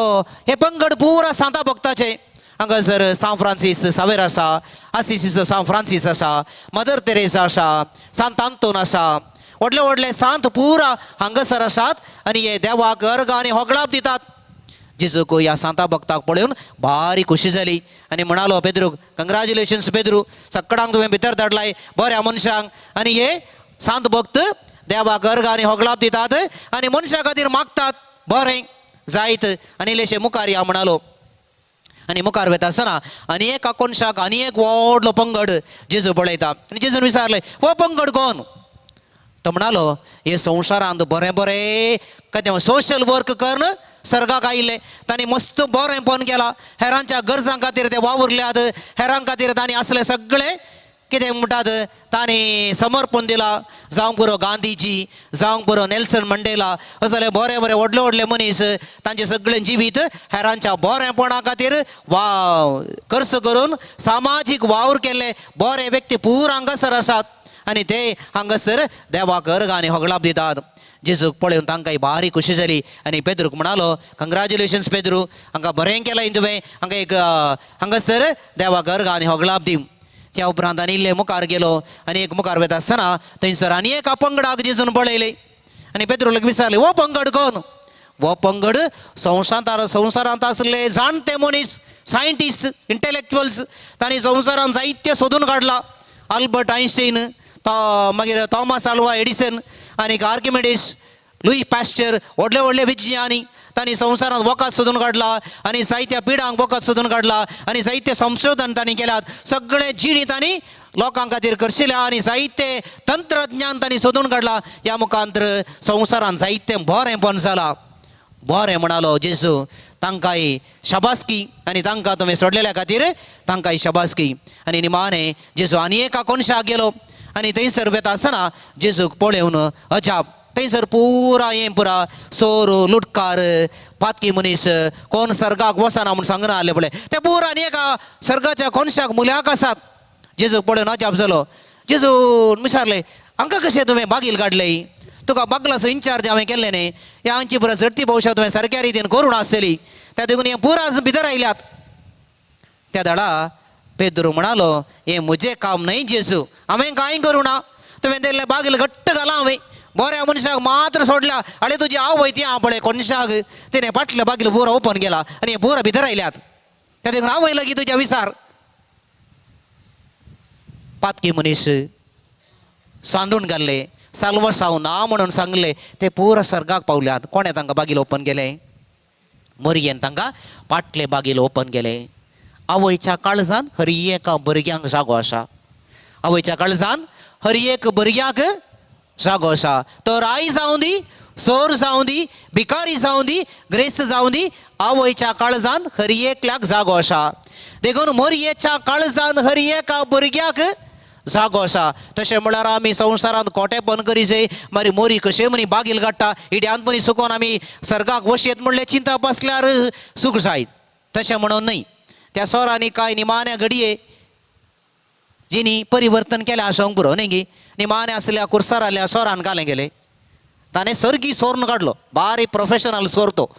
हे पंगड पुरा सांता भक्ताचे. हांगासर सांव फ्रांसीस सावेर आसा, आसिसीचो सांव फ्रांसीस आसा, मदर तेरेसा आसा, सांत आंतोन आसा, व्हडले व्हडले सांत पुरा हांगासर आसात आनी हे देवाक अर्ग आनी होगळाप दितात. जेजूक ह्या सांता भक्ताक पळोवन भारी खोशी जाली आनी म्हणालो पेद्रूक, कंग्रेच्युलेशन्स पेद्रू, सगळ्यांक तुवें भितर धाडलाय बऱ्या मनशांक आनी हे सांत भक्त देवाक अर्ग आनी होगळाप दितात आनी मनशा खातीर मागतात, बरें जायत. आनी इल्लेशे मुखार या म्हणालो. आनी मुखार वता आसतना आनी एका कोनशाक आनी एक व्हडलो पंगड जेजू पळयता आनी जेजून विचारलें, हो पंगड कोण? तो म्हणालो, हे संवसारांत बरें बरें कितें सोशल वर्क करून सर्गाक आयिल्ले, तांणी मस्त बरेंपण केलां, हेरांच्या गरजां खातीर ते वावुरल्यात, हेरां खातीर तांणी असलें सगळें कितें म्हणटात तांणी समर्पण दिलां. जावंक पुरो गांधीजी, जावंक पुरो नेल्सन मंडेला, असले बरे बरे व्हडले व्हडले मनीस तांचें सगळें जिवीत हेरांच्या बरेंपणा खातीर वा खर्च करून सामाजीक वावर केल्ले बरे व्यक्ती पूर हांगासर आसात आनी ते हांगासर देवाक अर्ग आनी होगळाप दितात. जेजूक पळोवन तांकां भारी खोशी जाली आनी पेद्रूक म्हणालो, कंग्रेच्युलेशन्स पेद्रू, हांगा बरें केलां तुवें, हांगा एक हांगासर देवाक अर्ग आनी होगळाप दी. त्या उपरांत आनी इल्ले मुखार गेलो आनी एक मुखार वता आसतना थंयसर आनी एका पंगडाक जेजून पळयले आनी पेद्रूक विचारले, हो पंगड कोण? हो पंगड संवसारांत संवसारांत आसले जाणटे मनीस, सायंटिस्ट, इंटेलेक्च्युअल्स, तांणी संवसारांत जायते सोदून काडला. अल्बर्ट आयन्स्टीन, तो मागीर थॉमस आल्वा एडिसन आनी आर्किमिडीस, लुई पॅश्चर, व्हडले व्हडले विज्ञानी, तांणी संवसारांत वखद सोदून काडला आनी जायत्या पिडांक वखद सोदून काडला आनी जायते संशोधन तांणी केल्यात. सगळे जिणी तांणी लोकां खातीर करशिल्या आनी जायते तंत्रज्ञान तांणी सोदून काडला. ह्या मुखांतर संवसारांत जायते बरेंपण जालां. बरें म्हणालो जेजू, तांकांय शाबासकी आनी तांकां तुवें सोडलेल्या खातीर तांकांय शाबासकी. आनी निमाणें जेजू आनी एका कोनशाक गेलो आनी थंयसर वता आसतना जेजूक पळोवन अजाप. थंयसर पुरा हें पुरा चोर, लुटकार, पातकी मनीस, कोण सर्गाक वचना म्हूण सांगना आहले पळय, ते पुरा आनी एका सर्गाच्या कोनशाक मुल्याक आसात. जेजूक पळोवन अजाप जालो. जेजून विचारलें, हांकां कशें तुवें बागील काडलें? तुका बागलाचो इन्चार्ज हांवें केल्लें न्ही? ह्या हांची पुरा झडती भोवशा तुवें सारक्या रितीन करूं आसतली, त्या देखून हे पुरा भितर आयल्यात. त्या दडा पेद्रू म्हणालो, हें म्हजें काम न्हय जेजू, हांवें कांय करूं ना, तुवें दिल्लें बागील घट्ट घालां हांवें, बऱ्या मनशाक मात्र सोडल्या. आनी तुजी आवय ती हांव पळय कोनशाक, तिणें फाटलें बागील पुरा ओपन केला आनी हे पुरा भितर आयल्यात, त्या देखून आवय लागीं तुज्या विचार. पातकी मनीस सांडून घाल्ले, साल्वसांव ना म्हणून सांगले, ते पुरा सर्गाक पावल्यात. कोणें तांकां बागील ओपन केलें? मोरयेन तांकां पाटले बागील ओपन केलें. आवयच्या काळजान हर एका भुरग्यांक जागो आसा. आवयच्या काळजान हर एक भुरग्याक जागो आसा. तो राय जावं दी, सोर जावं दी, भिकारी जावं दी, ग्रेस्त जावं दी, आवयच्या काळजान हर एकल्याक जागो आसा. देखून मोरयेच्या काळजान हर एका भुरग्याक जागो आसा. तशें म्हळ्यार आमी संवसारांत कोटेपण करीजय, मागीर मोरी कशें म्हणी बागील काडटा, इड्यांत मनी सुकोन आमी सर्गाक वशयेत म्हणलें चिंता बसल्यार सूख जायत. तशें म्हणून न्हय. त्या सोरांनी कांय निमाण्या घडये जिणी परिवर्तन केलें आसूंक पुरो न्ही गी. निमाणे आसल्या कुर्साराल्या सोरान घालें गेलें, ताणें सर्गी सोरून काडलो, बारीक प्रोफेशनल सोर तो.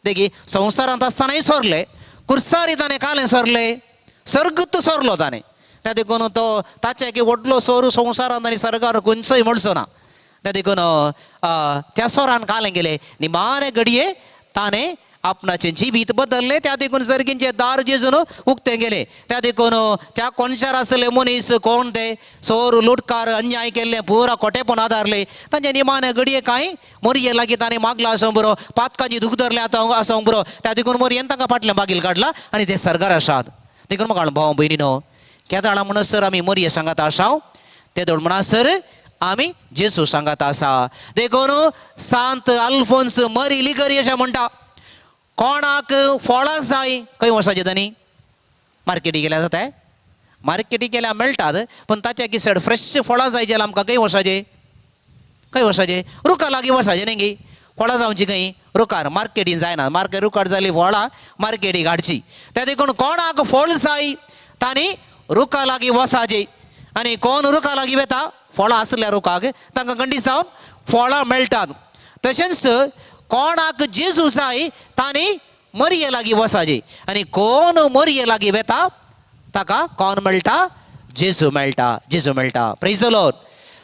देखी संवसारांत आसतनाय सोरले, कुर्सारी ताणें कालें सोरलें, सर्गूत सोरलो ताणें. त्या देखून तो ताचे की व्हडलो सोरू संवसारांत आनी सर्गार खंयचोय मेळचो ना. त्या देखून त्या सोरान कालें गेलें, निमाणे घडये ताणें आपणाचें जिवीत बदललें. त्या देखून सर्गींचें दार जेजून उक्तें गेलें. त्या देखून त्या कोनशार आसले मनीस कोण ते सोर लुटकार अन्याय केल्ले पुरा कोटेपण आदारले, तांचे निमाणे घडये कांय मोरये लागीं ताणें मागलां आसूंक बरो, पातकांची दूख धरलें आतां आसूंक बरो. त्या देखून मोरयेन तांकां फाटल्यान बागील काडला आनी ते सर्गार आसात. देखून म्हाका भाव भयणीनो, केदाळा म्हणसर आमी मोरये सांगात आसाव, तेदोळ म्हणसर आमी जेजू सांगात आसा. देखून सांत अल्फोन्स मरी लिगरी अशें म्हणटा, कोणाक फळां जाय खंय वचपाचें तांणी मार्केटी गेल्यार जाता, मार्केटी गेल्यार मेळटात, पूण ताच्या की चड फ्रेश फळां जाय जाल्यार आमकां खंय वचपाचें, खंय वचपाचें, रुखा लागीं वचपाचें न्ही गी. फळां जावची खंय रुखार, मार्केटीन जायना, मार्केट रुखार जाली फळां मार्केटीक हाडची. त्या देखून कोणाक फळ जाय तांणी रुखा लागीं वचपाचें, आनी कोण रुखा लागीं वता फळां आसल्या रुखाक तांकां गंडी जावन फळां मेळटात. तशेंच कोणाक जेजू जाय तांणी मरये लागीं वचपाचें, आनी कोण मरये लागीं वता ताका कोण मेळटा, जेजू मेळटा, जेजू मेळटा. Praise the Lord,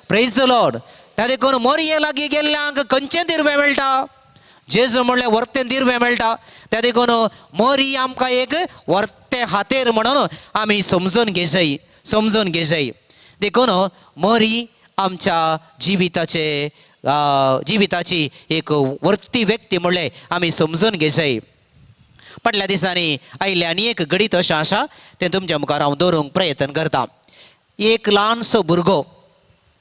praise the Lord. त्या देखून मरये लागीं गेल्ल्यांक खंयचें दिर्वें मेळटा, जेजू म्हणल्यार वर्तें दिर्वें मेळटा. त्या देखून मरी आमकां एक वर्तें हातेर म्हणून आमी समजून घेजय, समजून घेजय. देखून मरी आमच्या जिविताचे जिविताची एक वर्ती व्यक्ती म्हणलें आमी समजून घेजय. फाटल्या दिसांनी आयिल्लें आनी एक घडीत अशें आसा तें तुमच्या मुखार हांव दवरूंक प्रयत्न करता. एक ल्हानसो भुरगो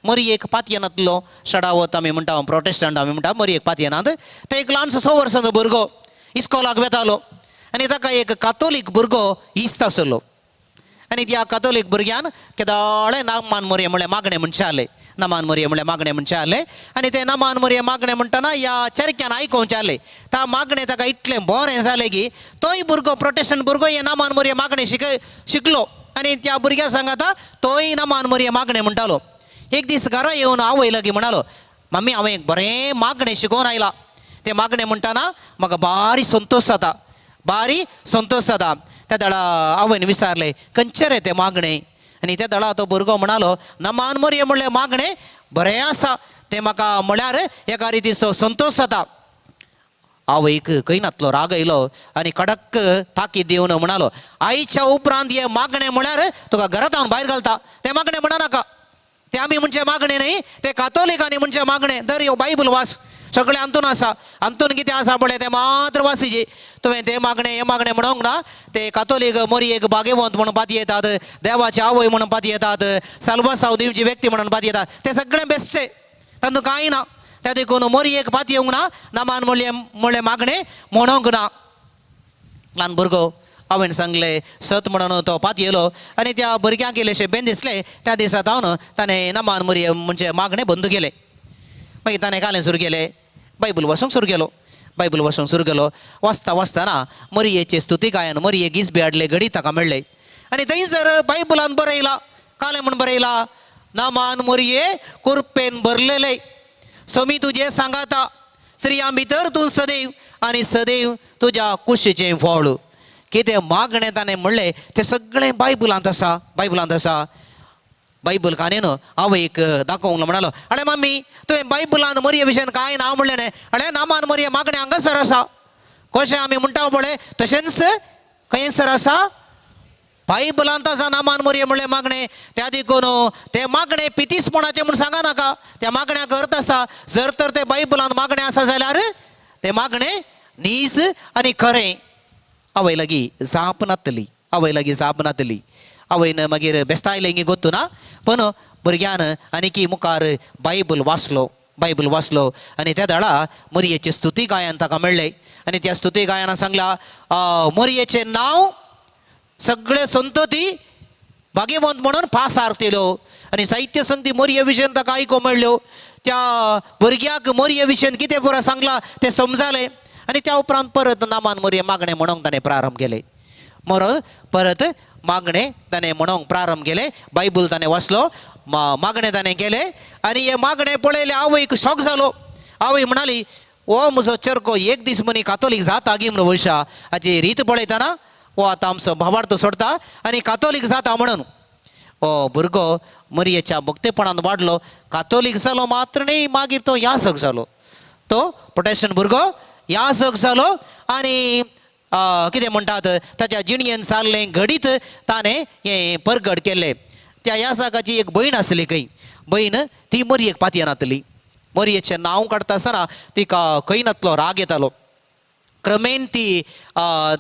मरी एक पातयेनातलो, सडावत आमी म्हणटा, प्रोटेस्टंट आमी म्हणटा, मरी एक पातयेनात. तो एक ल्हानसो 6 वर्सांचो भुरगो इस्कोलाक वेतालो आनी ताका एक कातोलीक भुरगो इश्ट आसलो. आनी त्या कातोलीक भुरग्यान केदोळे नामान मोरये म्हणलें मागणें म्हणचें आसलें, नमान मोरये म्हणलें मागणें म्हणचें आसलें. आनी तें नमान मोरये मागणें म्हणटना ह्या चरक्यान आयकोवचें आसलें. त्या मागणें ताका इतलें बरें जालें की तोय भुरगो प्रोटेस्टंट भुरगो हें नमान मोरये मागणें शिकलो आनी त्या भुरग्या सांगाता तोय नमान मोरये मागणें म्हणटालो. एक दीस घरा येवन आवय लागीं म्हणालो, मम्मी हांवें एक बरें मागणें शिकोवन आयलां, तें मागणें म्हणटना म्हाका भारी संतोश जाता, भारी संतोश जाता. त्या दळा आवयन विचारलें, खंयचें रे तें मागणें? आनी त्या दळा तो भुरगो म्हणालो, नमान मोरये म्हणलें मागणें बरें आसा, तें म्हाका म्हळ्यार एका रितीचो संतोश जाता. आवयक खंय नातलो राग आयलो आनी कडक ताकीद दिवन म्हणालो, आयच्या उपरांत हें मागणें म्हळ्यार तुका घरांत हांव भायर घालता, तें मागणें म्हणा नाका, तें आमी म्हणचें मागणें न्हय, तें कातोलिकांनी म्हणचें मागणें. दर यो बायबल वाच, सगळें अंतून आसा, अंतून कितें आसा पळय तें मात्र वासीचे, तुवें तें मागणें हें मागणें म्हणूंक ना. ते कातोलीक मोरयेक बागेवंत म्हणून पाती येतात, देवाची आवय म्हणून पाती येतात, साल्वासांव दिवची व्यक्ती म्हणून पाती येतात, तें सगळें बेसचें, तातूंत कांय ना. त्या देखून मोरयेक पाती येवंक ना, नामान म्हणलें म्हणलें मागणें म्हणूंक ना. ल्हान भुरगो आवयन सांगलें सत म्हणून तो पात येयलो आनी त्या भुरग्यांक इल्लेशें बेन दिसलें. त्या दिसा जावन ताणें नमान मोरये म्हणजे मागणें बंद केलें. मागीर ताणें कालें सुरू केलें, बायबल वाचूंक सुरू केलो, बायबल वाचूंक सुरू केलो. वाचता वाचतना मरियेचे स्तुती गायन मरिये गीस बी हाडले घडी ताका मेळ्ळें. आनी थंयसर बायबलान बरयला, कालें म्हूण बरयला, नामान मोरये कुरपेन भरलेले समी तुजें सांगाता, स्त्रियां भितर तूं सदैव आनी सदैव तुज्या कुशीचें फळ. कितें मागणें ताणें म्हणलें तें सगळें बायबलांत आसा, बायबलांत आसा. बायबल कानेन आवयक दाखोवंक म्हणालो, अळे मम्मी तुवें बायबलान मोरये विशयान कांय नांव म्हणलें न्हय, अळे नामान मोरये मागणें हांगासर आसा, कशें आमी म्हणटा पळय तशेंच खंयसर आसा, बायबलांत आसा नामान मोरये म्हणलें मागणें. त्या देखून तें मागणें पितीसपणाचें म्हूण सांगा नाका, त्या मागण्याक अर्थ आसा. जर तर तें बायबलांत मागणें आसा जाल्यार तें मागणें नीज आनी खरें. आवय लागीं जाप नातली, आवय लागीं जाप नातली. आवयन मागीर बेस्तायलें गी गोत्तू ना, पूण भुरग्यान आनीकी मुखार बायबल वाचलो, बायबल वाचलो आनी त्या दळा मोरयेचें स्तुती गायन ताका मेळ्ळें. आनी त्या स्तुती गायनान सांगला, मोरयेचें नांव सगळे संतती भाग्यवंत म्हणून पासार केलो आनी साहित्य संगती मोरये विशयान ताका आयको मेळ्ळ्यो. त्या भुरग्याक मोरये विशयान कितें पुरो सांगलां तें समजालें आनी त्या उपरांत परत नामान मोरये मागणें म्हणूंक ताणें प्रारंभ केलें. मरो परत मागणें ताणें म्हणूंक प्रारंभ केलें. बायबल ताणें वाचलो, मागणें ताणें केलें आनी हें मागणें पळयलें आवयक शॉक जालो. आवय म्हणाली, हो म्हजो चरको एक दीस मनी कातोलीक जाता गी म्हणून वयशा हाची रीत पळयतना हो आतां आमचो भावार्थ सोडता आनी कातोलीक जाता म्हणून. हो भुरगो मरयेच्या भक्तेपणान वाडलो, कातोलीक जालो मात्र न्ही, मागीर तो याजक जालो. तो प्रोटेस्टंट भुरगो याजक जालो आनी कितें म्हणटात ताच्या जिणयेन सारलें घडीत ताणें हें परगट केल्लें. त्या याजकाची एक भयण आसली खंय, भयण ती मरयेक पातयेनातली. मरयेचें नांव काडटा आसतना तिका खंय नातलो राग येतालो. क्रमेन ती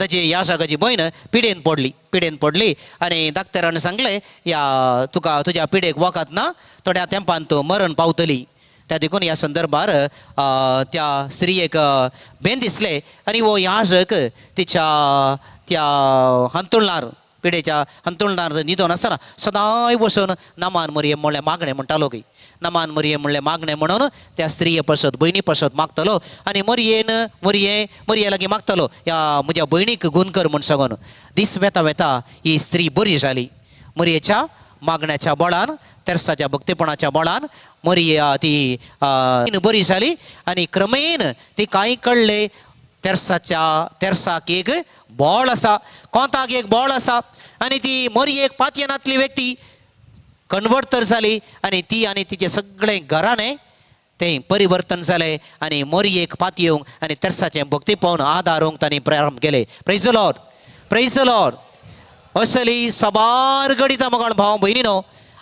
ताची याजकाची भयण पिडेन पडली, पिडेन पडली आनी डाक्टरान सांगलें, ह्या तुका तुज्या पिडेक वखद ना, थोड्या तेंपान तूं मरण पावतली. त्या देखून ह्या संदर्भार त्या स्त्रियेक बेन दिसलें आनी हो याजक तिच्या त्या हांतुळणार पिडेच्या हांतुळणार न्हिदोन आसतना सदांय बसून नमान मरये म्हणलें मागणें म्हणटालो की नमान मरये म्हणलें मागणें म्हणून त्या स्त्रिये पसत भयणी पसत मागतलो आनी मरयेन मरये मरये लागीं मागतलो ह्या म्हज्या भयणीक गूण कर म्हूण सांगून. दीस वेता वेता ही स्त्री बरी जाली. मरयेच्या मागण्याच्या बळान, तेर्साच्या भक्तेपणाच्या बळान मरये ती बरी जाली आनी क्रमेन ती कांय कळ्ळें तेर्साच्या तेर्साक एक बळ आसा, कोंताक एक बळ आसा आनी ती मरयेक पातयेनातली व्यक्ती कन्वर्ट तर जाली आनी ती आनी तिचें सगळें घराणें तें परिवर्तन जालें आनी मोरयेक पातयेवंक आनी तेर्साचें भक्तीपण आदारूंक तांणी प्रारंभ केलें. Praise the Lord, praise the Lord. असली साबार घडितां मगाळ भाव भयणीनो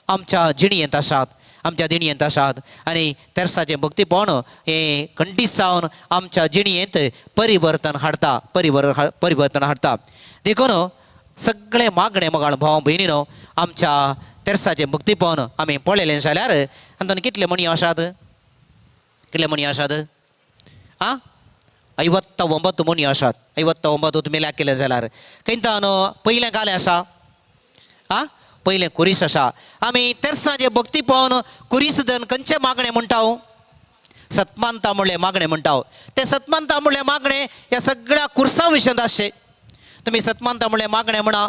आमच्या जिणयेंत आसात, आमच्या जिणयेंत आसात आनी तेर्साचें भक्तीपण हें खंडीत जावन आमच्या जिणयेंत परिवर्तन हाडटा, परिवर्तन हाडटा. देखून सगळें मागणें मगाळ भाव भयणीनो आमच्या तेर्साचें भक्तीपण आमी पळयलें जाल्यार आनी कितले मणी आसात, कितले मणी आसात? आं, 59 मणी आसात. 59 तुमी ल्याक केलें जाल्यार खंयतान पयलें कालें आसा, आं पयलें कुरीस आसा. आमी तेर्साचें भक्तीपण कुरीस धन खंयचें मागणें म्हणटा? सतमानता म्हणलें मागणें म्हणटा. तें सतमानता म्हणलें मागणें ह्या सगळ्या कुर्सा विशयांत आसचें. तुमी सतमानता म्हणलें मागणें म्हणा,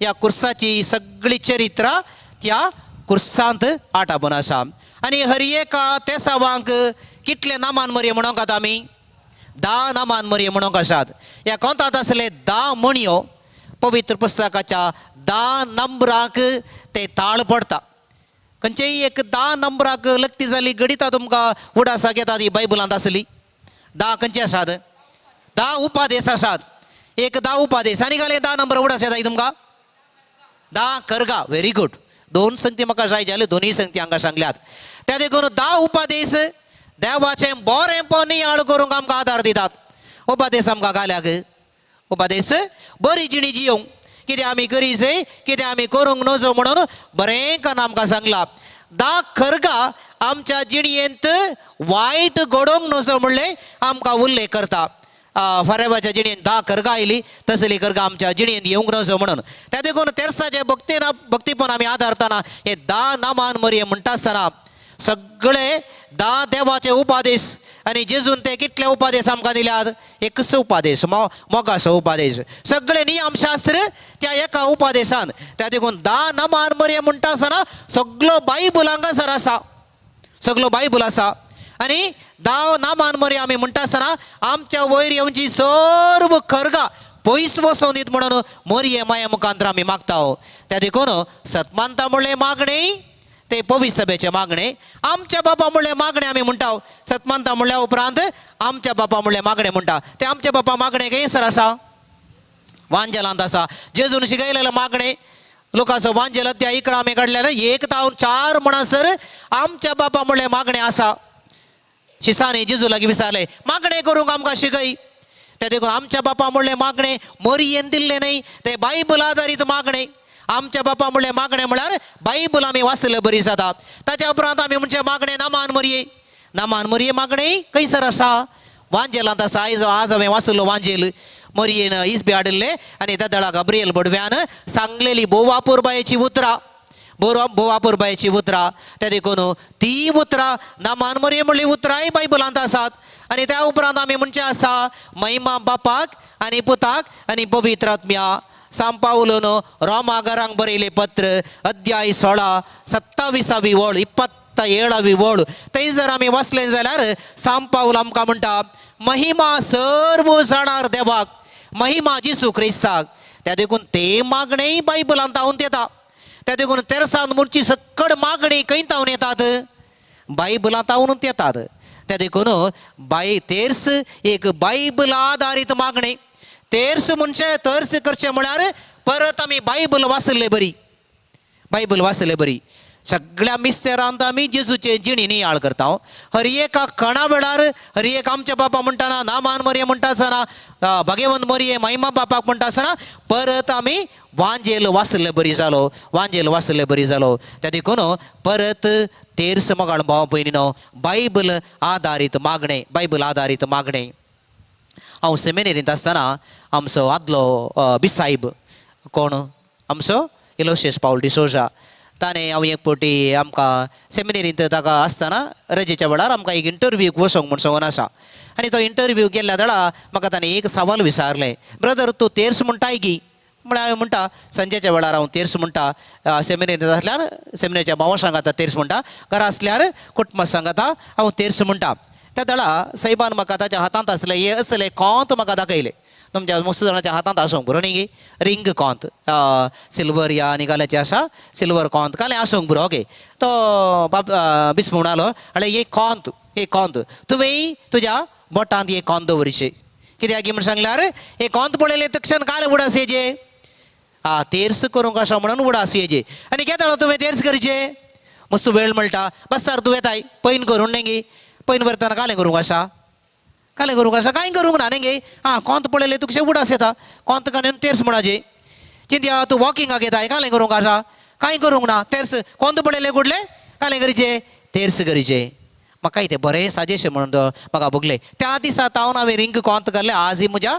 ह्या कुर्साची सगळी चरित्रां त्या कुर्सांत आटापून आसा. आनी हर एका तेसावांक कितले नामान मरये म्हणोंक आतां आमी 10 नामान मरये म्हणोंक आसात. ह्या कोंतांत आसले 10 म्हणयो पवित्र पुस्तकाच्या 10 नंबराक ते ताळ पडटा. खंयचेय एक 10 नंबराक लक्ती जाली घडिता तुमकां उडासाक येता ती बायबलांत आसली. 10 खंयचे आसात? 10 उपादेस आसात. एक 10 उपादेस आनी घाले 10 नंबर उडास येता तुमकां 10 करगा. Very good. 2 संगती म्हाका जाय जाल्यो, दोनूय संगती हांगा सांगल्यात. त्या देखून 10 उपादेस देवाचें बरें पण नियाळ करूंक आमकां आदार दितात. उपादेस आमकां घाल्याक उपादेस बरी जिणी जियोंक कितें आमी करी जाय, कितें आमी करूंक नजो म्हणून बरें कन्न आमकां सांगलां. 10 खरगा आमच्या जिणयेंत वायट घडोवंक नजो म्हणलें आमकां उल्लेख करता. फारेबाच्या जिणयेंत 10 खरगां आयली तसली खरगां आमच्या जिणयेंत येवंक नजो म्हणून. त्या देखून तेर्साचे भक्तीन भक्तीपण आमी आदारतना हे 10 नामान मरये म्हणटा आसतना सगळे 10 देवाचे उपादेश आनी जेजून ते कितले उपादेश आमकां दिल्यात? एकच उपादेश, मोगाचो उपादेश. सगळे नियमशास्त्र त्या एका उपादेशान. त्या देखून 10 नामान मरये म्हणटा आसतना सगळो बायबल हांगासर आसा, सगळो बायबल आसा. आनी 10 नामान मरये आमी म्हणटा आसतना आमच्या वयर येवची सर्व खरगां पयस वचोन दीत म्हणून मरये माया मुखांतर आमी मागता. त्या देखून सतमानता म्हणलें मागणें ते पवित्र सभेचें मागणें, आमच्या बापा म्हणलें मागणें आमी म्हणटा. सतमानता म्हणल्या उपरांत आमच्या बापा म्हणलें मागणें म्हणटा. तें आमच्या बापा मागणें खंयसर आसा? वांजेलांत आसा. जेजून शिकयलेलें मागणें लोकांचो वांजेल अध्याय 11 आमी काडलेलें 1 तावन 4 म्हणसर आमच्या बापा म्हणलें मागणें आसा. शिसांनी जेजू लागीं विचारलें मागणें करूंक आमकां शिकय. ते देखून आमच्या बापा म्हणलें मागणें मरयेन दिल्लें न्हय, तें बायबल आदारीत मागणें. आमच्या बापा म्हणलें मागणें म्हळ्यार बायबल आमी वाचलें बरी जाता. ताच्या उपरांत आमी म्हणचें मागणें नामान मरये. नामान मरये मागणें खंयसर आसा? वांजेलांत आसा. आयज आज हांवें वाचलो वांजेल मरयेन इसबी हाडिल्लें आनी त्या दळा गाब्रियल बडव्यान सांगलेली भोव अपुरबायेची उतरां. बरो भोव अपुरबायेची उतरां. त्या देखून ती उतरां नामान मरये म्हणली उतरांय बायबलांत आसात. आनी त्या उपरांत आमी म्हणचें आसा महिमा बापाक आनी पुताक आनी पवित्र आत्म्या. सांव पावलून रोमा घरांक बरयलें पत्र, अध्याय 16, 27वी वळ, 27वी वळ, थंय जर आमी वाचलें जाल्यार सांव पावल आमकां म्हणटा, महिमा सर्व जाणार देवाक, महिमा जेजू क्रिस्ताक. त्या देखून ते मागणेय बायबलांत तावन येता. त्या देखून तेरसान म्हणची सकड मागणी खंय तावन येतात? बायबलांत तावनूच येतात. त्या देखून बाय तेर्स एक बायबल आदारीत मागणें. तेर्स म्हणजे, तेर्स करचें म्हळ्यार परत आमी बायबल वाचल्ले बरी, बायबल वाचले बरी. सगळ्या मिस्तेरांत आमी जेजूचे जिणी नियाळ करता. हर एका कणा वेळार, हर एक आमच्या बापा म्हणटाना, नामान मरये म्हणटा आसतना, भगवंत मरये, महिमा बापाक म्हणटा आसतना परत आमी वांजेल वाचले बरी जालो, वांजेल वाचले बरी जालो. त्या देखून परत तेर्स, मोगाळ भाव भयणीनो, बायबल आदारीत मागणें, बायबल आदारीत मागणें. हांव सेमिनेरींत आसतना आमचो आदलो बिसायब कोण, आमचो इलोशियस पावल डिसोजा, ताणें हांव एक फावटी आमकां सेमिनेरींत ताका आसतना रजेच्या वेळार आमकां एक इंटरव्यूक वचोंक म्हूण सांगून आसा. आनी तो इंटरव्यू गेल्ल्या वेळा म्हाका ताणें एक सवाल विचारलें, ब्रदर, तूं तेर्स म्हणटाय गी? म्हळ्यार हांवें म्हणटा, संजेच्या वेळार हांव तेर्स म्हणटा. सेमिनेरींत आसल्यार सेमिनेरीच्या भावा सांगाता तेर्स म्हणटा, घरा आसल्यार कुटुंबा सांगाता हांव तेर्स म्हणटा. त्या दळा सायबान म्हाका ताच्या हातांत आसलें हे असले कोंत म्हाका दाखयलें. तुमच्या मस्त जाणाच्या हातांत आसूंक पुरो न्ही रिंग कोंत, सिल्वर या आनी काल्याचें आसा, सिल्वर कोंत कालें आसूंक पुरो. ओके, तो बाब बिस्प म्हणालो, अळे हे कोंत, हे कोंत तुवें तुज्या बोटांत हे कोंत दवरचें. कित्याक म्हण सांगल्यार हे कोंत पळयलें तक्षण काल उडास येजे, आ तेर्स करूंक आसा म्हणून उडास येजे. आनी केदळो तुवें तेर्स करचें मस्त वेळ मेळटा, बसतार तूं येताय पैन करून न्ही गे, पैन व्हरतना कालें करूंक आसा, कालें करूंक आसा, कांय करूंक ना न्ही गे. आं, कोंत पळयलें तुका उडास येता, कोंत काडून तेर्स म्हणाचे. चिंत्या तूं वॉकिंगाक येताय, कालें करूंक आसा, कांय करूंक ना, तेर्स कोंत पळयलें कुडलें कालें करचें, तेर्स करचें. म्हाका तें बरें सजेशन म्हणून तो म्हाका भोगलें. त्या दिसा तावन हांवें रिंग कोंत घालें. आजय म्हज्या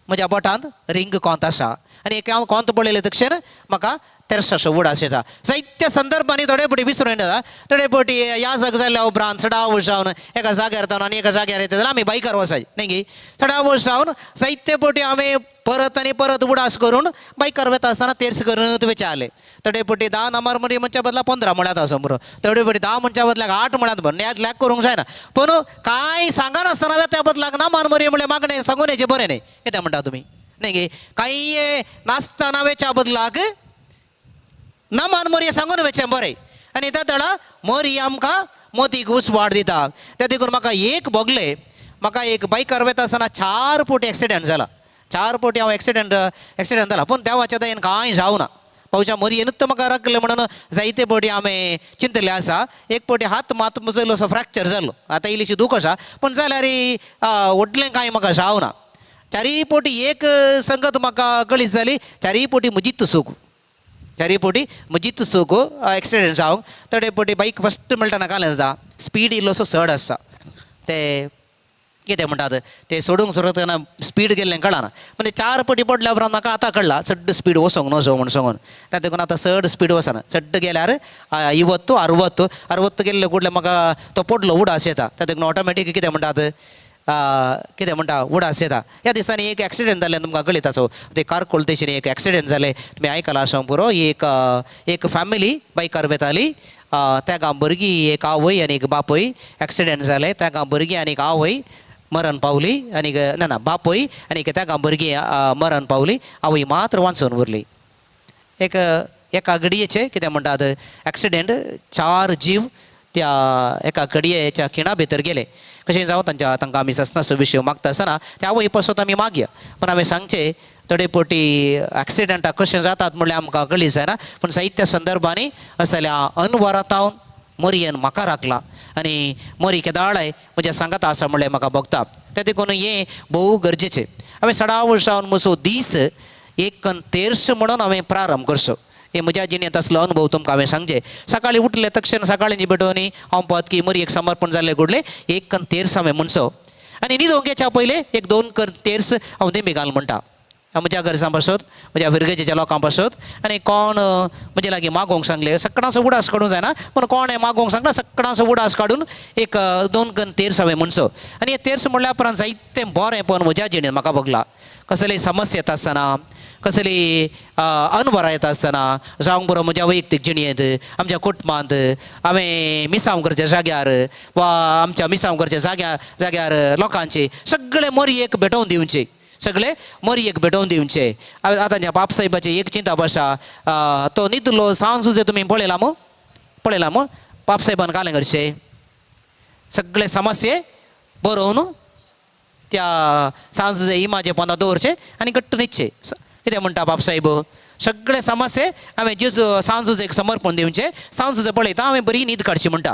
म्हज्या बोटांत रिंग कोंत आसा. आनी एक हांव कोंत पळयलें तक्षण म्हाका तेर्साचो उडास येता. जायत्या संदर्भांनी थोडे फावटी विसरून येता. थोडे फावटी याजक जाल्ल्या उपरांत चडाव जावन एका जाग्यार जावन आनी एका जाग्यार येता जाल्यार आमी बायकार वचाय न्ही गी. चडाव जावन जायते फावटी हांवें परत आनी परत उडास करून बायकार वता आसतना तेर्स करून विचारलें. थोडे फावटी 10 नंबर मदीं म्हणच्या बदला 15 म्हळ्यात आसूं बरो, थोडे फावटी 10 म्हणच्या बदल्याक 8 म्हळ्यात बरो, लॅक करूंक जायना. पूण कांय सांगनासतना त्या बदलाक ना मान मरये म्हणल्यार मागणें सांगून येचें बरें न्ही. कितें म्हणटा तुमी न्ही गे? कांय नासतना वेच्या बदलाक ना मान मोरये सांगून वेचें बरें. आनी त्या दळा मोरी आमकां मोतीक उजवाड दिता. त्या देखून म्हाका एक भोगलें, म्हाका एक बायकार वता आसतना 4 फावटी एक्सिडंट जाला. 4 फावटी हांव एक्सिडंट एक्सिडंट जाला, पूण देवाच्या दयेन कांय जावना. पावच्या मोरयेनूच म्हाका राखलें म्हणून जायते फावटी हांवें चिंतलें आसा. एक फावटी हात मात म्हजो इल्लोसो फ्रॅक्चर जालो, आतां इल्लीशी दूख आसा, पूण जाल्यार व्हडलें कांय म्हाका जावना. चारीय फावटी एक संगत म्हाका कळीत जाली, चारीय फावटी म्हजीच चूक, चारीय फावटी म्हजीच चूक एक्सिडंट जावंक. थोडे फावटी बायक फस्ट मेळटना कालें जाता, स्पीड इल्लोसो चड आसता, ते कितें म्हणटात ते सोडूंक सोडतना स्पीड गेल्लें कळना. म्हणजे 4 फावटी पडल्या उपरांत म्हाका आतां कळ्ळा चड स्पीड वचोंक नजो म्हूण सांगून. त्या देखून आतां चड स्पीड वचना. चड गेल्यार 50 60 60 गेल्ले कुडले म्हाका तो पडलो उडास येता. त्या देखून ऑटोमॅटीक कितें म्हणटात, कितें म्हणटा, उडास येता. ह्या दिसांनी एक एक्सिडंट जाल्लें तुमकां कळीत आसो, ते कारकोल तेशीन एक एक्सिडंट जालें, तुमी आयकलां आसूंक पुरो. एक एक फॅमिली बायकार वताली, तेगा भुरगीं, एक आवय आनी एक बापूय, एक्सिडंट जालें. तेगा भुरगीं आनी एक आवय मरण पावली, आनी ना ना बापूय आनी तेगा भुरगीं मरण पावली, आवय मात्र वांचून उरली. एक एका घडयेचें कितें म्हणटात एक्सिडंट, 4 जीव त्या एका घडयेच्या खिणा भितर गेले. कशें जावं तांच्या तांकां आमी ससनाचो विशय मागता आसतना त्या आवय पासत आमी मागया. पूण हांवें सांगचें, थोडे फावटी एक्सिडंटां कशें जातात म्हणल्यार आमकां कळी जायना, पूण साहित्य संदर्भांनी असल्या अनवरातावन मोरयेन म्हाका राखला आनी मोरी केदाळाय म्हज्या सांगाता आसा म्हणल्यार म्हाका भोगता. त्या देखून हें भोव गरजेचें. हांवें सडा वर्सां म्हजो दीस एक तेर्स म्हणून हांवें प्रारंभ करचो. हे म्हज्या जिणेंत असलो अनुभव तुमकां हांवें सांगचें. सकाळीं उठले तक्षण सकाळीं पेटोवन हांव पळत की मोरयेक समर्पण जाल्लें घडलें एक तेर्स हांवें म्हणचो, आनी न्हिदोंक येच्या पयलें 1-2 कर तेर्स हांव देमी घाल म्हणटा. म्हज्या घरसां पासत, म्हज्या फिरगेजेच्या लोकां पासत. आनी कोण म्हजे लागीं मागोवंक सांगलें, सकडांचो उडास काडूंक जायना, पूण कोण हें मागोवंक सांगला सकडांचो उडास काडून एक दोन कन तेर्स हांवें म्हणचो. आनी हे तेर्स म्हणल्या उपरांत जायतें बरें पण म्हज्या जिणेंत म्हाका भोगलां. कसली समस्या येता आसतना, कसली अनवरां येता आसतना, जावंक बरो म्हज्या वैयक्तीक जिणेंत, आमच्या कुटुंबांत, हांवें मिसांव करच्या जाग्यार वा आमच्या मिसांव करच्या जाग्यार लोकांचे सगळे मोरयेक भेटोवन दिवचे, सगळे मोरयेक भेटोवन दिवचे. आतां ज्या बापसाहेबाची एक चिंता भाशा, तो न्हिदलो सांज तुमी पळयला मू, पळयला मू? बापसाहेबान कालें करचें सगळे समस्ये बरोवन त्या सांजुजे इमाजे पोंदा दवरचे आनी घट्ट न्हिदचें. कितें म्हणटा बापसाहेब, सगळे समस्ये हांवें जेजू सांजुजेक समर्पण दिवचें, सांजुजे पळयता हांवें बरी न्हीद काडची म्हणटा.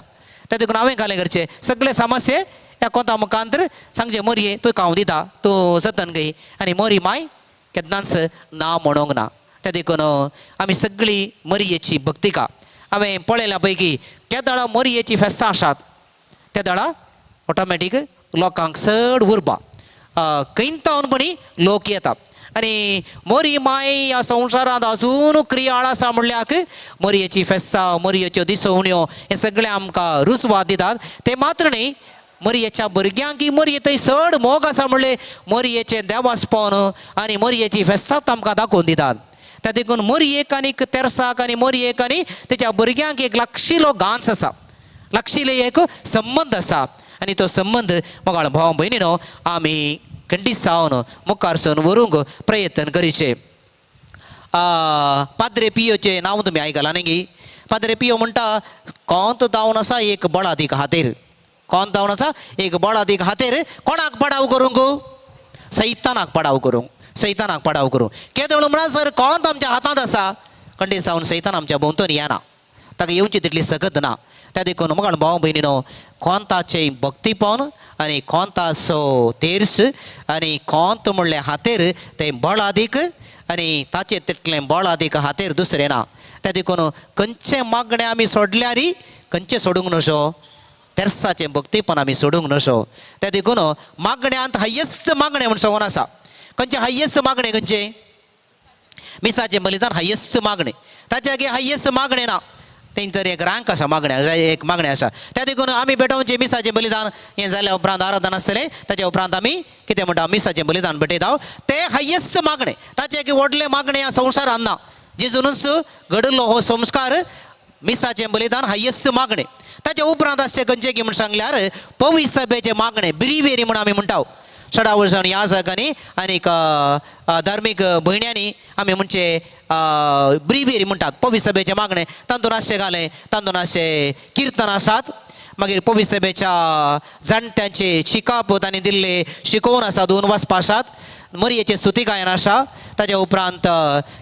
ते देखून हांवें कालें करचें सगळे समस्ये ह्या कोंता मुखांतर सांगचें, मोरये तूं हांव दिता, तूं जतन घे. आनी मोरी माय केन्नाच ना म्हणूंक ना. ते देखून आमी सगळी मोरयेची भक्तिका हांवें पळयल्या पैकी केदळा मोरयेची फेस्तां आसात त्या दळा ऑटोमॅटीक लोकांक चड उर्बा, खंयतावन पणी लोक येता. आनी मोरी माय ह्या संवसारांत अजून क्रियाळ आसा म्हणल्याक मोरयेची फेस्तां, मोरयेच्यो दिसवण्यो हे सगळें आमकां रुजवात दितात. ते मात्र न्ही, मोरयेच्या भुरग्यांक मोरये थंय चड मोग आसा म्हणलें मोरयेचें देवासपण आनी मोरयेची फेस्तां आमकां दाखोवन दितात. त्या देखून मोरयेक आनी तेर्साक आनी मोरयेक आनी तेच्या भुरग्यांक एक लागशिलो गांच आसा, लागशिल्ले एक संबंद आसा. आनी तो संबंद मोगाळ भाव भयणीनो आमी खंडीत जावन मुखार सरून व्हरूंक प्रयत्न करीचे. पाद्रे पियोचें नांव तुमी आयकलां न्ही गी? पाद्रे पियो म्हणटा, कोंत जावन आसा एक बळादीक हातेर, कोंत जावन आसा एक बळादीक हातेर, कोणाक बडाव करूंक? सैतानाक पडाव करूंक, सैतानाक पडाव करूंक. केदोळ म्हणसर कोंत आमच्या हातांत आसा, खंडीत जावन सैतान आमच्या भोंवतणी येना, ताका येवची तितली सकत ना. त्या देखून मोगाळ भाव भयणीनो, कोंताचें भक्तीपण आनी कोंताचो तेर्स आनी कोंत म्हणलें हातेर तें बळादीक आनी ताचें तितलें बळादीक हातेर दुसरें ना. त्या देखून खंयचें मागणें आमी सोडल्यार खंयचें सोडूंक नसो, तेर्साचें भक्तीपण आमी सोडूंक नसो. त्या देखून मागण्यांत हायेस्ट मागणें म्हूण सगोन आसा. खंयचें हायेस्ट मागणें? खंयचें? मिसाचें बलिदान हायेस्ट मागणें. ताच्या आगे हायेस्ट मागणें ना, तेंचर एक रांक आसा, मागणें एक मागणें आसा. त्या देखून आमी भेटोवचें मिसाचें बलिदान हें जाल्या उपरांत आराधन आसतलें, ताच्या उपरांत आमी कितें म्हणटा मिसाचें बलिदान भेटयता. तें हायेस्ट मागणें, ताचें एक व्हडलें मागणें ह्या संवसारान ना. जेजूनच घडिल्लो हो संस्कार मिसाचें बलिदान हायेस्ट मागणें. ताच्या उपरांत आसचें खंयचें की म्हूण सांगल्यार पवी सभेचें मागणें, ब्रिवेरी म्हूण आमी म्हणटा. सडावळ जावन ह्या जाग्यांनी आनीक धार्मीक भयण्यांनी आमी म्हणचे ब्रिवेरी म्हणटात पवी सभेचें मागणें. तातूंत आसचें घालें, तातूंत आसचें किर्तन आसात, मागीर पवी सभेच्या जाणट्यांचे शिकाप तांणी दिल्ले शिकोवन आसा, दोन वाचपा आसात, मरयेचें स्तुती गायन आसा, ताच्या उपरांत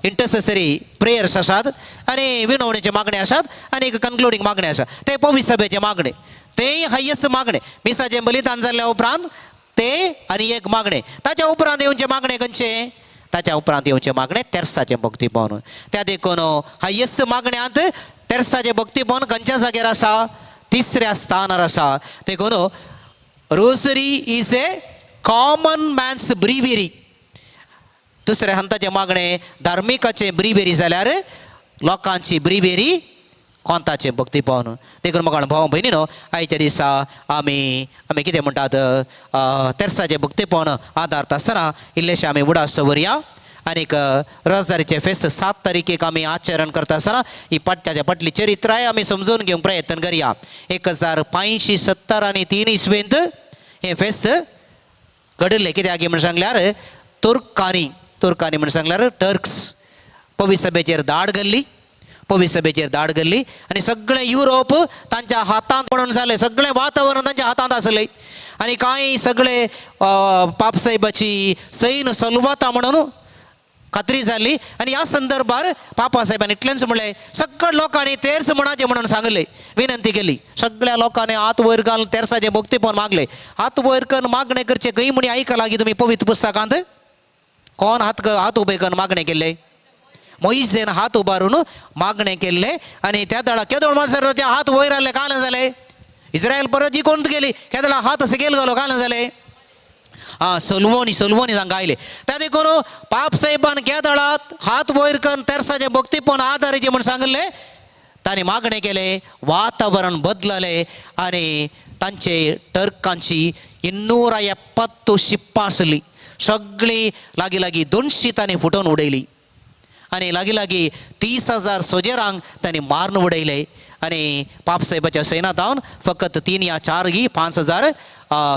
इंटरसेसरी प्रेयर्स आसात आनी विनवणेचें मागणें आसात आनी एक कन्क्लुडींग मागणें आसा. तें पवी सभेचें मागणें, तेंय हायेस्ट मागणें. मिसाचें बलिदान जाल्ल्या उपरांत तें आनी एक मागणें. ताच्या उपरांत येवचें मागणें खंयचें? ताच्या उपरांत येवचें मागणें तेर्साचें भक्तीपण. त्या देखून हायेस्ट मागण्यांत तेर्साचें भक्तीपण खंयच्या जाग्यार आसा? तिसऱ्या स्थानार आसा. देखून rosary is a common man's breviary. दुसऱ्या हंताचें मागणें धार्मिकाचें ब्रिवेरी जाल्यार लोकांची ब्रिवेरी कोंताचें भक्तीपण. देखून म्हाका भाव भयणी न्हू, आयच्या दिसा आमी आमी कितें म्हणटात तेर्साचें भक्तीपण आदारता आसतना इल्लेशें आमी उडास दवरया. आनीक रोजारीचें फेस्त 7 तारखेक आमी आचरण करता आसतना ही पट्ट्याच्या पटली चरित्राय आमी समजून घेवंक प्रयत्न करया. 1570 आनी 3 इसवेंत हें फेस्त घडिल्लें. कित्याक म्हूण सांगल्यार तुर्कांनी, तुर्कांनी म्हूण सांगल्यार टर्क्स पवी सभेचेर धाड घाल्ली, पवी सभेचेर धाड घाल्ली आनी सगळें युरोप तांच्या हातांत म्हणून जालें, सगळें वातावरण तांच्या हातांत आसलें. आनी कांय सगळे पापसाहेबाची सैन सलवाता म्हणून खात्री जाली. आनी ह्या संदर्भार पापा साहेबान इतलेंच म्हणलें, सगळ्या लोकांनी तेर्स म्हणाचें म्हणून सांगलें, विनंती केली. सगळ्या लोकांनी हात वयर घालून तेर्साचें भक्तीपण मागलें. हात वयर करून मागणें करचें खंय म्हणी आयकलां की तुमी पवित्र पुस्तकांत? कोण हात हात उबे करून मागणें केल्लें? मोईसेन हात उबारून मागणें केल्लें. आनी त्या दळा केदोळ म्हणसर ते हात वयर आसले, काल जालें इस्रायल परत जिखून गेली. केदळा हात सकयल घालो, काल जालें आं सलवणी सलवणी तांकां आयले. त्या देखून पापसाहेबान केदळात हात वयर करून तेरसाचें भक्तीपण आदारीचें म्हूण सांगले. तांणी मागणें केलें, वातावरण बदललें आनी तांचे टर्कांची 270 शिप्पां आसली, सगळीं लागीं लागीं 200 तांणी फुटोवन उडयली आनी लागीं लागीं 30,000 सोजेरांक तांणी मारून उडयले. आनी पापसाहेबाच्या सैनातावन फकत 3 या 4 गी 5,000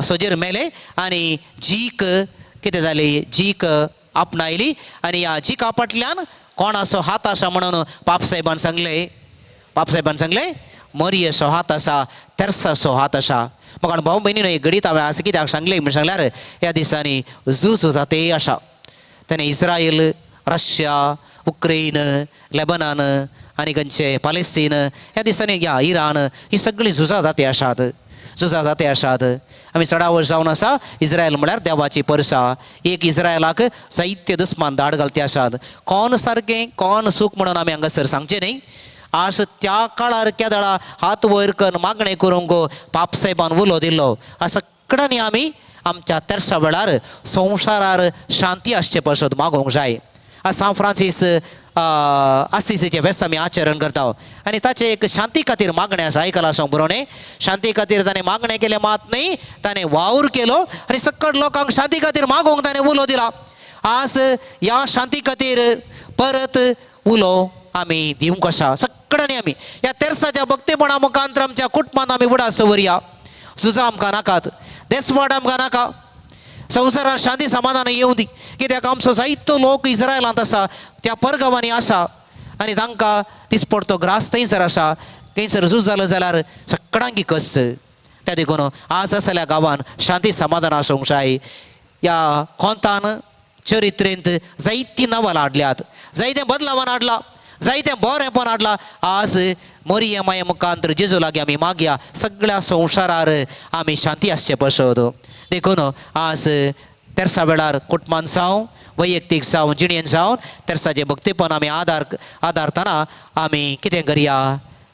सोजेर मेले. आनी जीक कितें जाली, जीक आपणायली. आनी ह्या जिका फाटल्यान कोणाचो हात आसा म्हणून पापसाहेबान सांगलें, पापसाहेबान सांगलें मरियेचो हात आसा, तेर्साचो हात आसा. मग भाव भयणीनो, एक घडीत हांवें आसा कित्याक सांगलें म्हण सांगल्यार ह्या दिसांनी झूज जाते आसा. तेणे इस्रायल, रशिया, उक्रेन, लेबनान आनी खंयचे पालेस्तीन ह्या दिसांनी ह्या इराण ही सगळीं झुजां जाते आसात, झुजां जाते आसात. आमी चडावत जावन आसा इस्रायल म्हळ्यार देवाची परसा. एक इस्रायलाक जायते दुस्मान धाड घालते आसात. कोण सारकें कोण सूख म्हणून आमी हांगासर सांगचें न्ही. आज त्या काळार केदळा हात वयर करून मागणें करूंक पापसाहेबान उलो दिल्लो. सगळ्यांनी आमी आमच्या तेरसा वेळार संवसारार शांती आसचे पासत मागोवंक जाय. आज सांत फ्रांसीस आसिसीचें फेस्त आमी आचरण करता आनी ताचें एक शांती खातीर मागणें आसा. आयकलां आसूंक बरोवं न्ही, शांती खातीर ताणें मागणें केलें मात न्ही, ताणें वावर केलो आनी सकट लोकांक शांती खातीर मागोवंक ताणें उलो दिला. आज ह्या शांती खातीर परत उलो आमी दिवंक आसा सगळ्यांनी. आमी ह्या तेरसाच्या भक्तीपणा मुखांतर आमच्या कुटुंबान आमी उडास दवरया. झुजां आमकां नाकात, देसवाड आमकां नाका, संवसारात शांती समाधान येवं दी. कित्याक आमचो जायतो लोक इस्रायलांत आसा, त्या परगांवांनी आसा आनी तांकां दिसपडतो ग्रास थंयसर आसा. थंयसर झूज जालो जाल्यार सगळ्यांकी कस. त्या देखून आज आसल्या गांवान शांती समाधान आसूंक जाय. ह्या कोंतान चरित्रेंत जायतीं नवलां हाडल्यात, जायतें बदलावान हाडला, जायतें बरेंपण हाडलां. आज मोरये माये मुखांतर जेजू लागीं आमी मागया सगळ्या संवसारार आमी शांती आसचे पसत. देखून आज तेरसा वेळार कुटुंबान जावं, वैयक्तीक जावं, जिणेन जावन तेरसाचें भक्तीपण आमी आदारतना आमी कितें करया,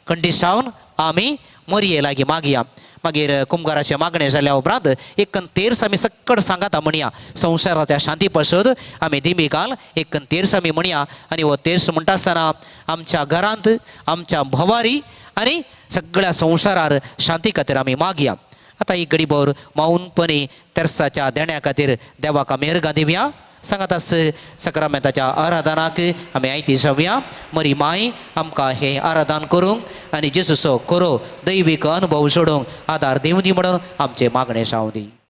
कंडिसावन आमी मोरये लागीं मागया. मागीर कुमगाराचें मागणें जाल्या उपरांत एक तेर्स आमी सक्कड सांगाता म्हणया. संवसाराच्या शांती पसत आमी दिमी घाल एक तेर्स आमी म्हणया. आनी हो तेर्स म्हणटा आसतना आमच्या घरांत, आमच्या भोवारी आनी सगळ्या संवसारार शांती खातीर आमी मागया. आतां एक घडीभर मौनपणी तेर्साच्या देण्या खातीर देवाक आमी अर्गां दिवया. सांगात आस सक्रामेंताच्या आराधनाक आमी आयती जावया. मरी माय आमकां हें आराधन करूंक आनी जेजूचो खरो दैवीक अनुभव सोडूंक आदार दिवं दी म्हणून आमचें मागणें जावं दी.